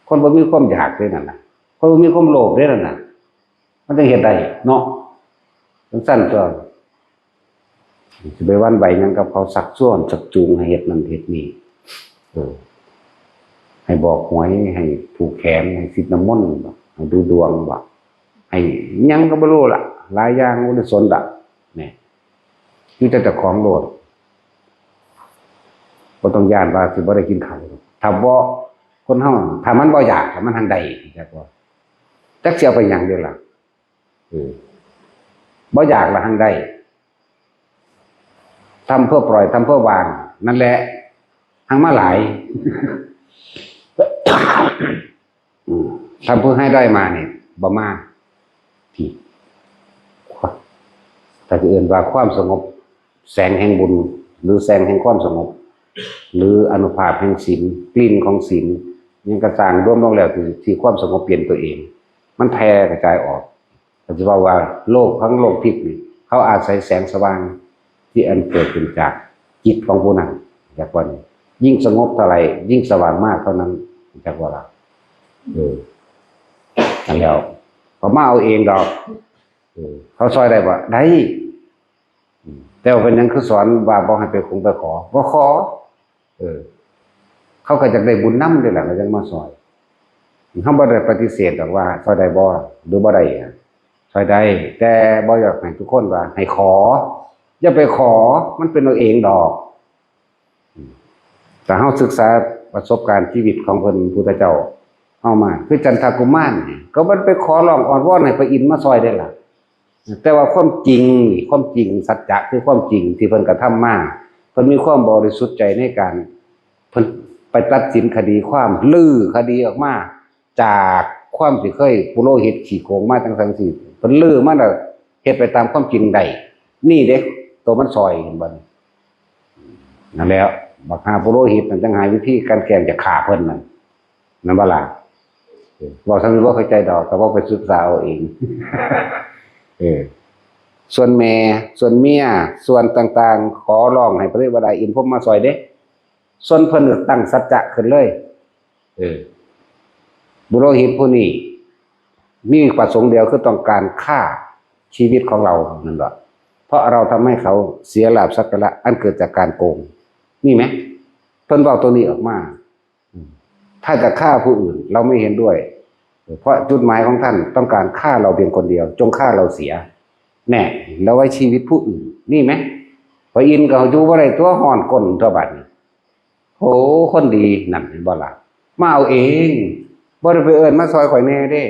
คนบ่มีความอยากเด้นั่นน่ะ คนบ่มีความโลภเด้นั่นน่ะ มันจั่งเฮ็ดได้เนาะ จั่งซั่นตัว สิไปหวั่นไหวหยังกับเขา ชักชวนชักจูงให้เฮ็ดนั่นเฮ็ดนี่ เออ ให้บอกหวย ให้ผูกแขน ให้สินน้ำมนต์บ่ ให้ดูดวงบ่ ให้หยังก็บ่รู้ล่ะ หลายอย่างบ่ได้สนละ นี่ อยู่แต่เจ้าของโลด บ่ต้องย้านว่าสิบ่ได้กินข้าว ถ้าบ่ คนเฮา ถ้ามันบ่อยาก มันหังได้ จักว่า จักสิเอาไปหยังเด้ล่ะ เออ บ่อยากละหังได้ ทำเพื่อปล่อย ทำเพื่อวาง นั่นแหละ หังมาหลาย อืม ทำเพื่อให้ได้มาเนี่ย บ่มา ที่ ถ้าจะเอิ้นว่าความสงบ แสงแห่งบุญ หรือแสงแห่งความสงบ หรืออานุภาพแห่งศีล กลิ่นของศีล หยังกะซ่าง รวมลงแล้วที่ ที่ความสงบเย็นตัวเอง มันแผ่กระจายออก ก็สิเว้าว่าโลกทั้งโลกทิพย์นี่ เขาอาศัยแสงสว่างที่อันเกิดขึ้นจากจิตของผู้นั้น จักว่านี่ ยิ่งสงบเท่าไหร่ ยิ่งสว่างมากเท่านั้น จักว่าล่ะ เออ นั่นแล้ว เขามาเอาเองดอก เออ เขาซ่อยได้บ่ ได้ อืม แต่ว่าเป็นหยังคือสอนว่าบ่ให้ไปขงไปขอ บ่ขอ เออ เขาก็อยากได้บุญนำเด้ล่ะ เขาจังมาซ่อย เฮาบ่ได้ปฏิเสธดอกว่าซ่อยได้บ่ หรือบ่ได้อะ ซ่อยได้ แต่บ่อยากให้ทุกคนว่าให้ขอ อย่าไปขอ มันเป็นเอาเองดอก อืม แต่เฮาศึกษาประสบการณ์ชีวิตของเพิ่น พุทธเจ้า เฮามา คือจันทกุมารนี่ ก็มันไปขอร้องอ้อนวอนให้พระอินทร์มาซ่อยได้ล่ะ แต่ว่าความจริงนี่ ความจริงสัจจะคือความจริงที่เพิ่นกระทำมา เพิ่นมีความบริสุทธิ์ใจในการ เพิ่นไปตัดสินคดีความ รื้อคดีออกมา จากความที่เคยปุโรหิตขี้โกงมาจังซั่นสิ เพิ่นรื้อมาแล้วเฮ็ดไปตามความจริงได้ นี่เด้ ตัวมันซ่อย เห็นบ่นี่ นั่นแหละ บักหาปุโรหิตนั่นจังหาวิธีการแกล้งจะฆ่าเพิ่นนั่น นั่นบ่ล่ะ เว้าซั่นบ่เข้าใจดอก แต่ว่าไปศึกษาเอาเอง เออ ส่วนแม่ ส่วนเมีย ส่วนต่างๆ ขอร้องให้พระเทวดาอินทร์พรหมมาซ่อยเด้ ส่วนเพิ่นก็ตั้งสัจจะขึ้นเลย เออ ปุโรหิตผู้นี้ มีประสงค์เดียวคือต้องการฆ่าชีวิตของเรานั่นแหละ เพราะเราทำให้เขาเสียลาภสักการะอันเกิดจากการโกง นี่ไหม เพิ่นเว้าตัวนี้ออกมา อืม ถ้าจะฆ่าผู้อื่น เราไม่เห็นด้วย เพราะจุดหมายของท่านต้องการฆ่าเราเพียงคนเดียว จงฆ่าเราเสีย แน่ แล้วไว้ชีวิตผู้อื่น นี่ไหม พระอินทร์ก็อยู่บ่ได้ตัว ฮ้อนก้นตัวบัดนี้ โห คนดีนั่นเห็นบ่ล่ะ มาเอาเอง บ่ได้ไปเอิ้นมาซ่อยข่อยแน่เด้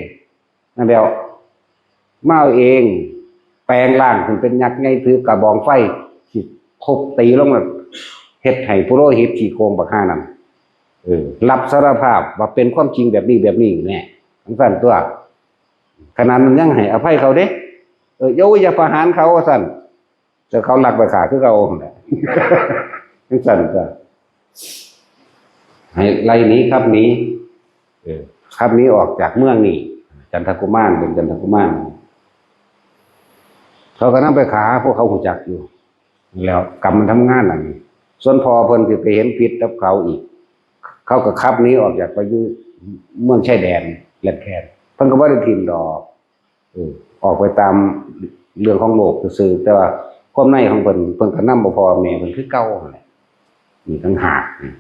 นั่นแหล้ว มาเอาเอง แปลงร่างขึ้นเป็นยักษ์ใหญ่ถือกระบองไฟ สิทุบตีลงแล้ว เฮ็ดให้ปุโรหิตขี้โกงบักห่านั่น เออ รับสารภาพว่าเป็นความจริงแบบนี้แบบนี้แน่ จังซั่นตัว ขนาดนั้นยังให้อภัยเขาเด้ เออ อย่า อย่าประหารเขาว่าซั่น แต่เขาลักไปฆ่าคือเก่าหั่นแหละ จังซั่นตัว ให้ไล่หนี ขับหนี เออ ขับหนีออกจากเมืองนี่ จันทกุมาร เป็นจันทกุมาร เขาก็นำไปฆ่า พวกเขาฮู้จักอยู่ แล้วกรรมมันทำงานนั่น ส่วนพ่อเพิ่นสิไปเห็นผิดกับเขาอีก เขาก็ขับหนีออกจากไปอยู่เมืองชายแดนแหลมแคน เพิ่นก็บ่ได้ถิ่มดอก เออ ออกไปตามเรื่องของโลกซื่อๆ แต่ว่าความในของเพิ่น เพิ่นก็นำบ่พ่อแม่เพิ่นคือเก่าหั่นแหละ นี่ต่างหากนี่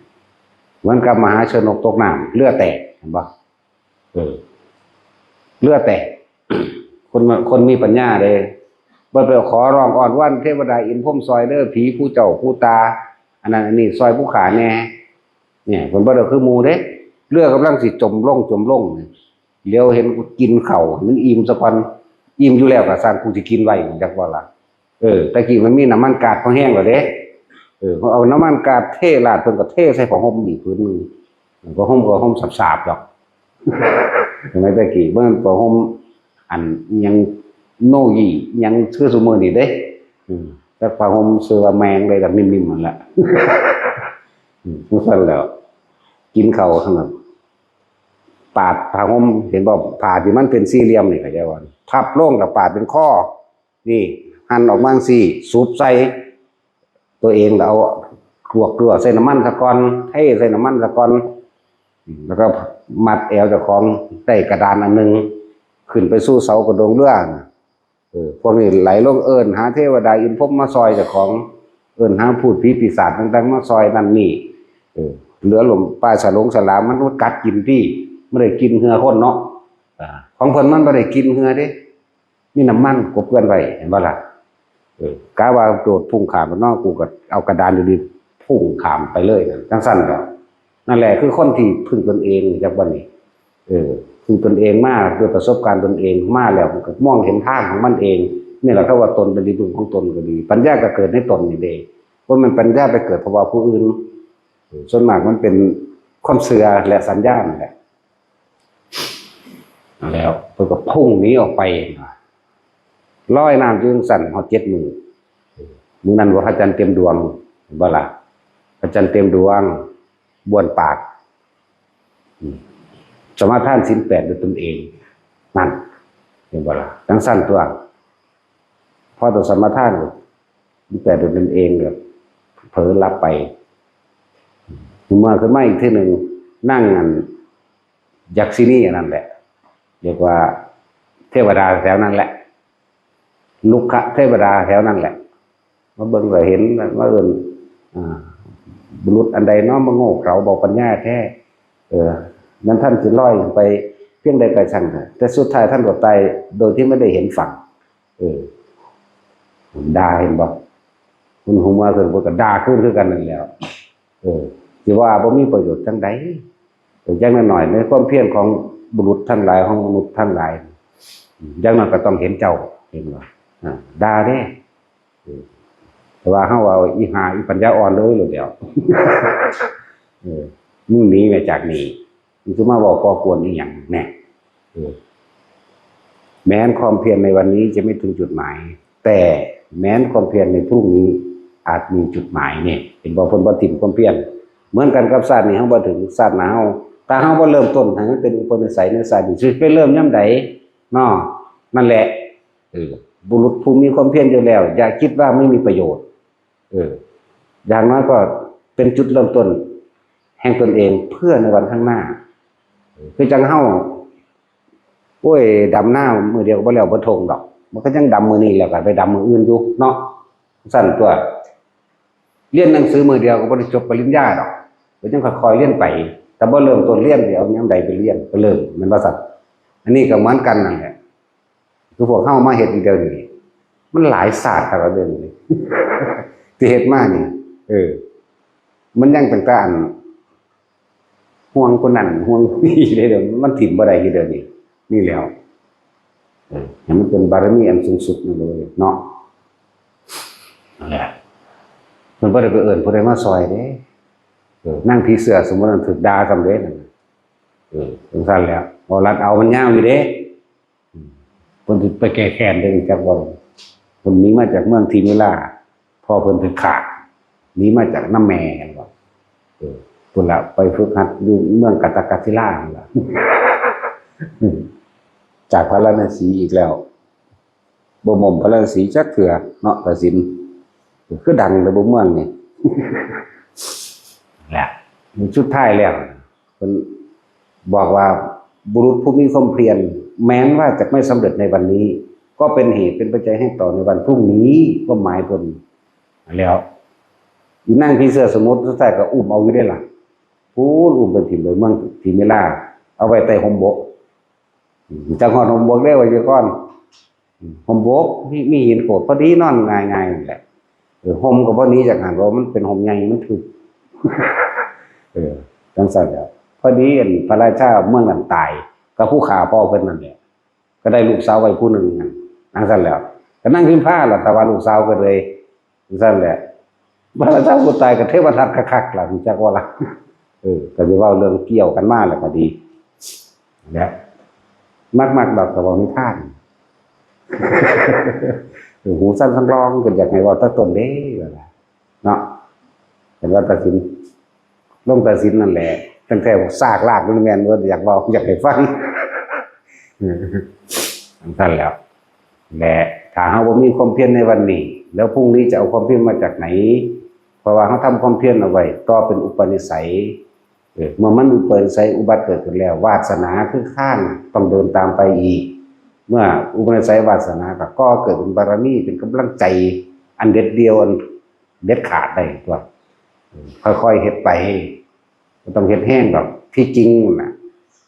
เหมือนกับมหาชนกตกน้ำ เรือแตก เห็นบ่ เออ เรือแตก คนมา คนมีปัญญาเด้ บ่ไปขอร้องอ้อนวอนเทวดาอินทร์พรหมซ่อยเด้อ ผีผู้เจ้าผู้ตา อันนั้นอันนี้ซ่อยผู้ข้าแน่ เนี่ย เพิ่นบ่ได้คือหมู่เด้ เรือกำลังสิจมลง จมลงนี่ เหลียวเห็นกินข้าวให้มันอิ่มซะก่อน อิ่มอยู่แล้วก็ซ่าง กูสิกินไว้ จักว่าล่ะ เออ แต่กี้มันมีน้ำมันก๊าซพอแห้งแล้วเด้ เออ เอาน้ำมันก๊าซเทราด เพิ่นก็เทใส่ผ้าห่มอีกผืนหนึ่ง ผ้าห่มก็ห่มสาบๆดอก สมัยแต่กี้บ่แม่นผ้าห่มอันหยังโนยีหยังคือซุมื้อนี้เด้ อืม แต่ผ้าห่มชื่อว่าแมงเลยล่ะ นิ่มๆนั่นแหละ อืม จังซั่นแหล้ว กินข้าวหั่นน่ะ ปาดผ้าห่ม เห็นบ่ ผ้าที่มันเป็นสี่เหลี่ยมนี่ เข้าใจบ่ พับลงแล้วปาดเป็นคอ นี่ หั่นออกมาจั่งซี้ สูบใส่ ตัวเองแล้วเอาลวกตัวใส่น้ำมันซะก่อน เทใส่น้ำมันซะก่อน อืม แล้วก็มัดแอวเจ้าของได้กระดานอันหนึ่ง ขึ้นไปสู่เสากระโดงเรือน่ะ เออ พวกนี้ไหลลงเอิ้นหาเทวดาอินทร์พรหมมาซ่อยเจ้าของ เอิ้นหาพูดผีปีศาจต่างๆมาซอยนั่นนี่ เออ เหลือหลมปลาสลงสลามมันกัดกินที่ ไม่ได้กินเหือคนเนาะ อ่า ของเพิ่นมันบ่ได้กินเหือเด้ มีน้ำมันกบเกลื่อนไว้ เห็นบ่ล่ะ เออกะว่าโดดพุ่งข้ามไปเนาะ กูก็เอากระดานดีๆพุ่งข้ามไปเลยนะ จังซั่นแหละ นั่นแหละคือคนที่พึ่งตนเองจากวันนี้ เออ พึ่งตนเองมาด้วยประสบการณ์ตนเองมาแล้ว มันก็มองเห็นทางของมันเอง นี่แหละเขาว่าตนเป็นที่พึ่งของตนก็ดี ปัญญาก็เกิดในตนนี่เอง ว่ามันปัญญาไปเกิดเพราะว่าผู้อื่น เออ ส่วนมากมันเป็นความเชื่อและสัญญานั่นแหละ แล้วเพิ่นก็พุ่งหนีออกไป ลอยน้ำอยู่จั่งซั่นฮอดเจ็ดมื้อ มื้อนั้นว่าพระจันทร์เต็มดวง เห็นบ่ล่ะ พระจันทร์เต็มดวง บ้วนปาก อืม สมาทานศีลแปดด้วยตนเอง นั่น เห็นบ่ล่ะ จั่งซั่นตัว พอต่อสมาทานศีลแปดด้วยตนเอง แบบเผลอหลับไป เมื่อขึ้นมาอีกเทื่อหนึ่ง นั่งอัน ยักษินีอันนั้นแหละ เรียกว่าเทวดาแถวนั้นแหละ ลุกขะเทวดาแถวนั้นแหละ มาเบิ่งก็เห็น มาเอิ้น อ่า บุรุษอันใดเนาะ มาโง่เขลาเบาปัญญาแท้ เออ นั้นท่านสิลอยไปเพียงใดไปซั่นน่ะ แต่สุดท้ายท่านก็ตายโดยที่ไม่ได้เห็นฝั่ง เออ ด่าเห็นบ่ คุณหัวเมือขึ้น เพิ่นก็ด่าคืนคือกันนั่นแหละ เออ สิว่าบ่มีประโยชน์จั่งใด เออ อย่างน้อยๆ ในความเพียรของบุรุษทั้งหลาย ของมนุษย์ทั้งหลาย อย่างน้อยก็ต้องเห็นเจ้า เห็นบ่ อ่า ด่าเด้ เออ แต่ว่าเฮาว่าอีห่าอีปัญญาอ่อนเลยเลยเดียว เออ มึงหนีมาจากนี่ มึงสิมาเว้าก่อกวนอีหยังแน่ เออ แม้นความเพียรในวันนี้จะไม่ถึงจุดหมาย แต่แม้นความเพียรในพรุ่งนี้อาจมีจุดหมายเนี่ย เห็นบ่ เพิ่นบ่ถิ่มความเพียร เหมือนกันกับชาตินี้เฮาบ่ถึงชาติหน้าเฮา ถ้าเฮาบ่เริ่มต้นให้มันเป็นอุปนิสัยในชาตินี้ สิไปเริ่มยามใดเนาะ นั่นแหละ เออ บุรุษผู้มีความเพียรอยู่แล้ว อย่าคิดว่าไม่มีประโยชน์ เออ อย่างน้อยก็เป็นจุดเริ่มต้นแห่งตนเองเพื่อในวันข้างหน้า เออ คือจั่งเฮา โอ้ย ดำนามื้อเดียวก็บ่แล้วบ่ทงดอก มันก็ยังดำมื้อนี้แล้วก็ไปดำมื้ออื่นอยู่เนาะ ซั่นตัว เรียนหนังสือมื้อเดียวก็บ่ได้จบปริญญาดอก ก็ยังค่อยๆเรียนไป แต่บ่เริ่มต้นเรียนสิเอายามใดไปเรียน ก็เริ่ม แม่นบ่ซั่น อันนี้ก็เหมือนกันนั่นแหละ คือพวกเฮามาเฮ็ดอยู่เดี๋ยวนี้ มันหลายศาสตร์ครับเดี๋ยวนี้ ที่เฮ็ดมานี่ เออ มันยังตั้งแต่อัน ห่วงคนนั้น ห่วงคนนี้เลย เดี๋ยวมันถิ่มบ่ได้อยู่เดี๋ยวนี้ นี่แล้ว เออ ให้มันเป็นบารมีอันสูงสุดนั่นเลยเนาะ นั่นแหละ มันบ่ได้ไปเอิ้นผู้ใดมาซอยเด้ เออ นั่งผีเสื้อสมมุติว่าถูกด่าซ้ำเด้นั่นน่ะ เออ จั่งซั่นแหละ บ่รัดเอามันยาวอยู่เด้ อืม เพิ่นสิไปแก้แค้นได้จักบ่ เพิ่นหนีมาจากเมืองทีมิลา พ่อเพิ่นถูกฆ่า หนีมาจากนำแม่หั่นบ่ เออ พุ้นละไปฝึกหัดอยู่เมืองกัตตะกัสศิลาหั่นล่ะ จากพาราณสีอีกแล้ว บ่หม่อมพาราณสีจักเทื่อเนาะ กสิณ คือดังเลยบ่เมืองนี่ แหละ สุดท้ายแล้ว เพิ่นบอกว่าบุรุษผู้มีความเพียร แม้นว่าจะไม่สำเร็จในวันนี้ ก็เป็นเหตุเป็นปัจจัยให้ต่อในวันพรุ่งนี้ ก็หมายเพิ่น แล้ว อีนางผีเสื้อสมุทรสุดท้ายก็อุ้มเอาอยู่ได้ล่ะ พู้นอุ้มไปถิ่มไปเมืองทีมิลา เอาไว้ใต้ห่มบก อืม จักฮอดห่มบกได้ไว้อยู่ก่อน อืม ห่มบก มี มีหินโขดพอดีนอนง่ายๆนั่นแหละ เออ ห่มก็บ่หนีจากหั่น เพราะมันเป็นห่มใหญ่ มันถืก เออ จั่งซั่นแหละ พอดีอันพระราชาเมืองนั้นตาย กับผู้ฆ่าพ่อเพิ่นนั่นแหละ ก็ได้ลูกสาวไว้ผู้หนึ่งนั่น จั่งซั่นแหล้ว ก็นั่งพิมพ์ผ้าล่ะ แต่ว่าลูกสาวก็เลย จั่งซั่นแหละ พระราชาผู้ตายก็เทวทัตคักๆล่ะ รู้จักบ่ล่ะ เออ ก็สิเว้าเรื่องเกี่ยวกันมาแล้วก็ดี และ มักๆดอกก็เว้านิทาน เออ หูสั้นสังรอง ก็อยากให้เว้าแต่ต้นเด้ ว่าล่ะ เนาะ เห็นว่าตัดสิน ลงตัดสินนั่นแหละ ตั้งแต่ซากรากมันแม่นว่าอยากเว้า อยากให้ฟัง เออ จั่งซั่นแหล้ว และถ้าเฮาบ่มีความเพียรในวันนี้ แล้วพรุ่งนี้จะเอาความเพียรมาจากไหน เพราะว่าเฮาทำความเพียรเอาไว้ ต่อเป็นอุปนิสัย เออ เมื่อมันอุปนิสัยอุบัติเกิดขึ้นแล้ว วาสนาคือข้างต้องเดินตามไปอีก เมื่ออุปนิสัยวาสนาก็ก่อเกิดเป็นบารมี เป็นกำลังใจอันเด็ดเดี่ยว อัน เด็ดขาดได้ตัว ค่อยๆเฮ็ดไป บ่ต้องเฮ็ดแฮงดอก ที่จริงน่ะ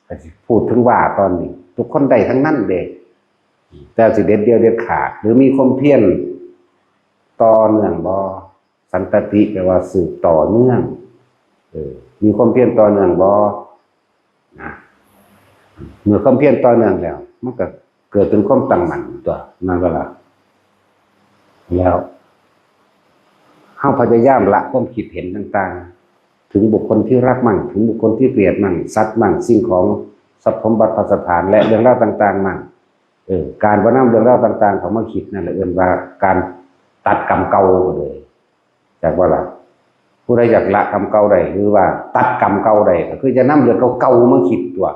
ก็สิพูดถึงว่าตอนนี้ ทุกคนได้ทั้งนั้นเด้ แต่สิเด็ดเดี่ยวเด็ดขาด หรือมีความเพียรต่อเนื่องบ่ สันตติแปลว่าสืบต่อเนื่อง เออ มีความเพียรต่อเนื่องบ่ นะ เมื่อความเพียรต่อเนื่องแล้ว มันก็เกิดเป็นความตั้งมั่นตัว นั่นก็ละ แล้ว เฮาพยายามละความคิดเห็นต่างๆ ถึงบุคคลที่รักมั่ง ถึงบุคคลที่เกลียดมั่ง สัตว์มั่ง สิ่งของ ทรัพย์สมบัติภัสสถาน และเรื่องราวต่างๆมั่ง เออ การบ่นำเรื่องราวต่างๆเข้ามาคิดนั่นแหละเอิ้นว่าการตัดกรรมเก่าเลย จักบ่ล่ะ ผู้ใดอยากละกรรมเก่าได้ หรือว่าตัดกรรมเก่าได้ ก็คือจะนำเรื่องเก่าๆมาคิดตัว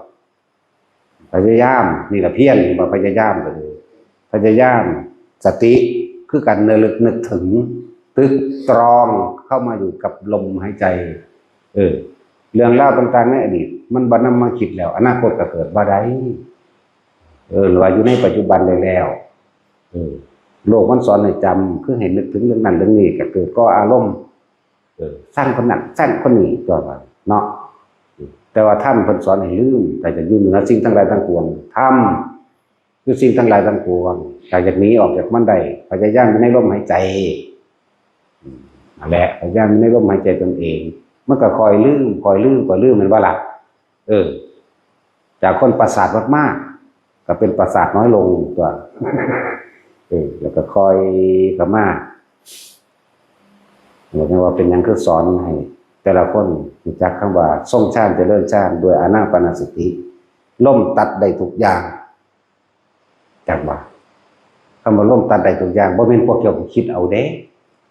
พยายาม นี่ล่ะเพียร ว่าพยายามก็คือ พยายาม สติ คือการระลึกนึกถึง ตึกตรองเข้ามาอยู่กับลมหายใจ เออ เรื่องราวต่างๆในอดีต มันบ่นำมาคิดแล้ว อนาคตก็เกิดบ่ได้ เออ หรือว่าอยู่ในปัจจุบันได้แล้ว เออ โลกมันสอนให้จำ คือให้นึกถึงเรื่องนั้นเรื่องนี้ ก็เกิดก่ออารมณ์ เออ ซังคนนั้น ซังคนนี้ ตัวว่าเนาะ แต่ว่าธรรมเพิ่นสอนให้ลืม แต่จะอยู่เหนือสิ่งทั้งหลายทั้งปวง ธรรมคือสิ่งทั้งหลายทั้งปวง ถ้าอยากหนีออกจากมันได้ พยายามอยู่ในลมหายใจ อืม นั่นแหละ พยายามอยู่ในลมหายใจตนเอง มันก็ค่อยลืม ค่อยลืม ค่อยลืม แม่นบ่ล่ะ เออ จากคนประสาทมากๆ ก็เป็นประสาทน้อยลงตัว เออ แล้วก็ค่อยเข้ามา เรียกว่าเป็นหยังคือสอนให้แต่ละคนรู้จักคำว่าทรงฌานเจริญฌานด้วยอานาปานสติ ลมตัดได้ทุกอย่าง จักว่า คำว่าลมตัดได้ทุกอย่าง บ่แม่นพวกเจ้าคิดเอาเด้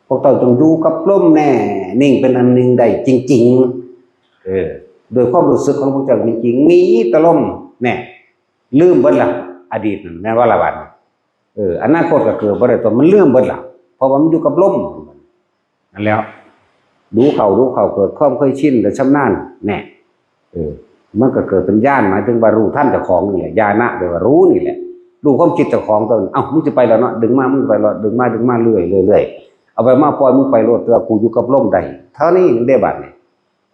พวกเจ้าจงอยู่กับลมแน่ นิ่งเป็นอันหนึ่งได้จริงๆ เออ โดยความรู้สึกของพวกเจ้าจริงๆ มีแต่ลมแน่ ลืมเบิดละ อดีตนั่น แม่นว่าละบัดนี้ เออ อนาคตก็เกิดบ่ได้ตัว มันลืมเบิดละ เพราะว่ามันอยู่กับลม นั่นแหล้ว ดูเข้า ดูเข้า เกิดความเคยชินและชำนาญ แน่ เออ มันก็เกิดเป็นญาณ หมายถึงว่ารู้ทันเจ้าของนี่แหละ ญาณะแปลว่ารู้นี่แหละ รู้ความคิดเจ้าของตัวนั้น เอ้า มึงสิไปแล้วเนาะ ดึงมา มึงไปแล้ว ดึงมา ดึงมา เรื่อย เรื่อย เรื่อย เอาไปมา ปล่อย มึงไปโลด แต่ว่ากูอยู่กับลมได้ เท่านี้เด้บัดนี้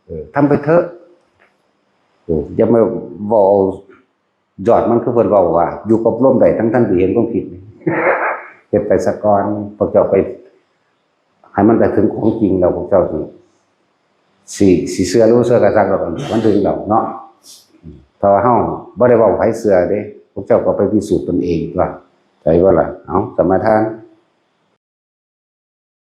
เออ ทำไปเถอะ เออ อย่ามาเว้า ยอดมันคือเพิ่นเว้าว่า อยู่กับลมได้ทั้งๆที่เห็นความคิด เฮ็ดไปซะก่อน พวกเจ้าไป ให้มันได้ถึงของจริงแล้ว พวกเจ้าสิ สิ สิเชื่อหรือบ่เชื่อก็ช่างแล้วกัน มันถึงแล้วเนาะ เพราะว่าเฮาบ่ได้เว้าให้ไผเชื่อเด้ พวกเจ้าก็ไปพิสูจน์ตนเองตัว ใช่บ่ล่ะ เอ้า สมาทาน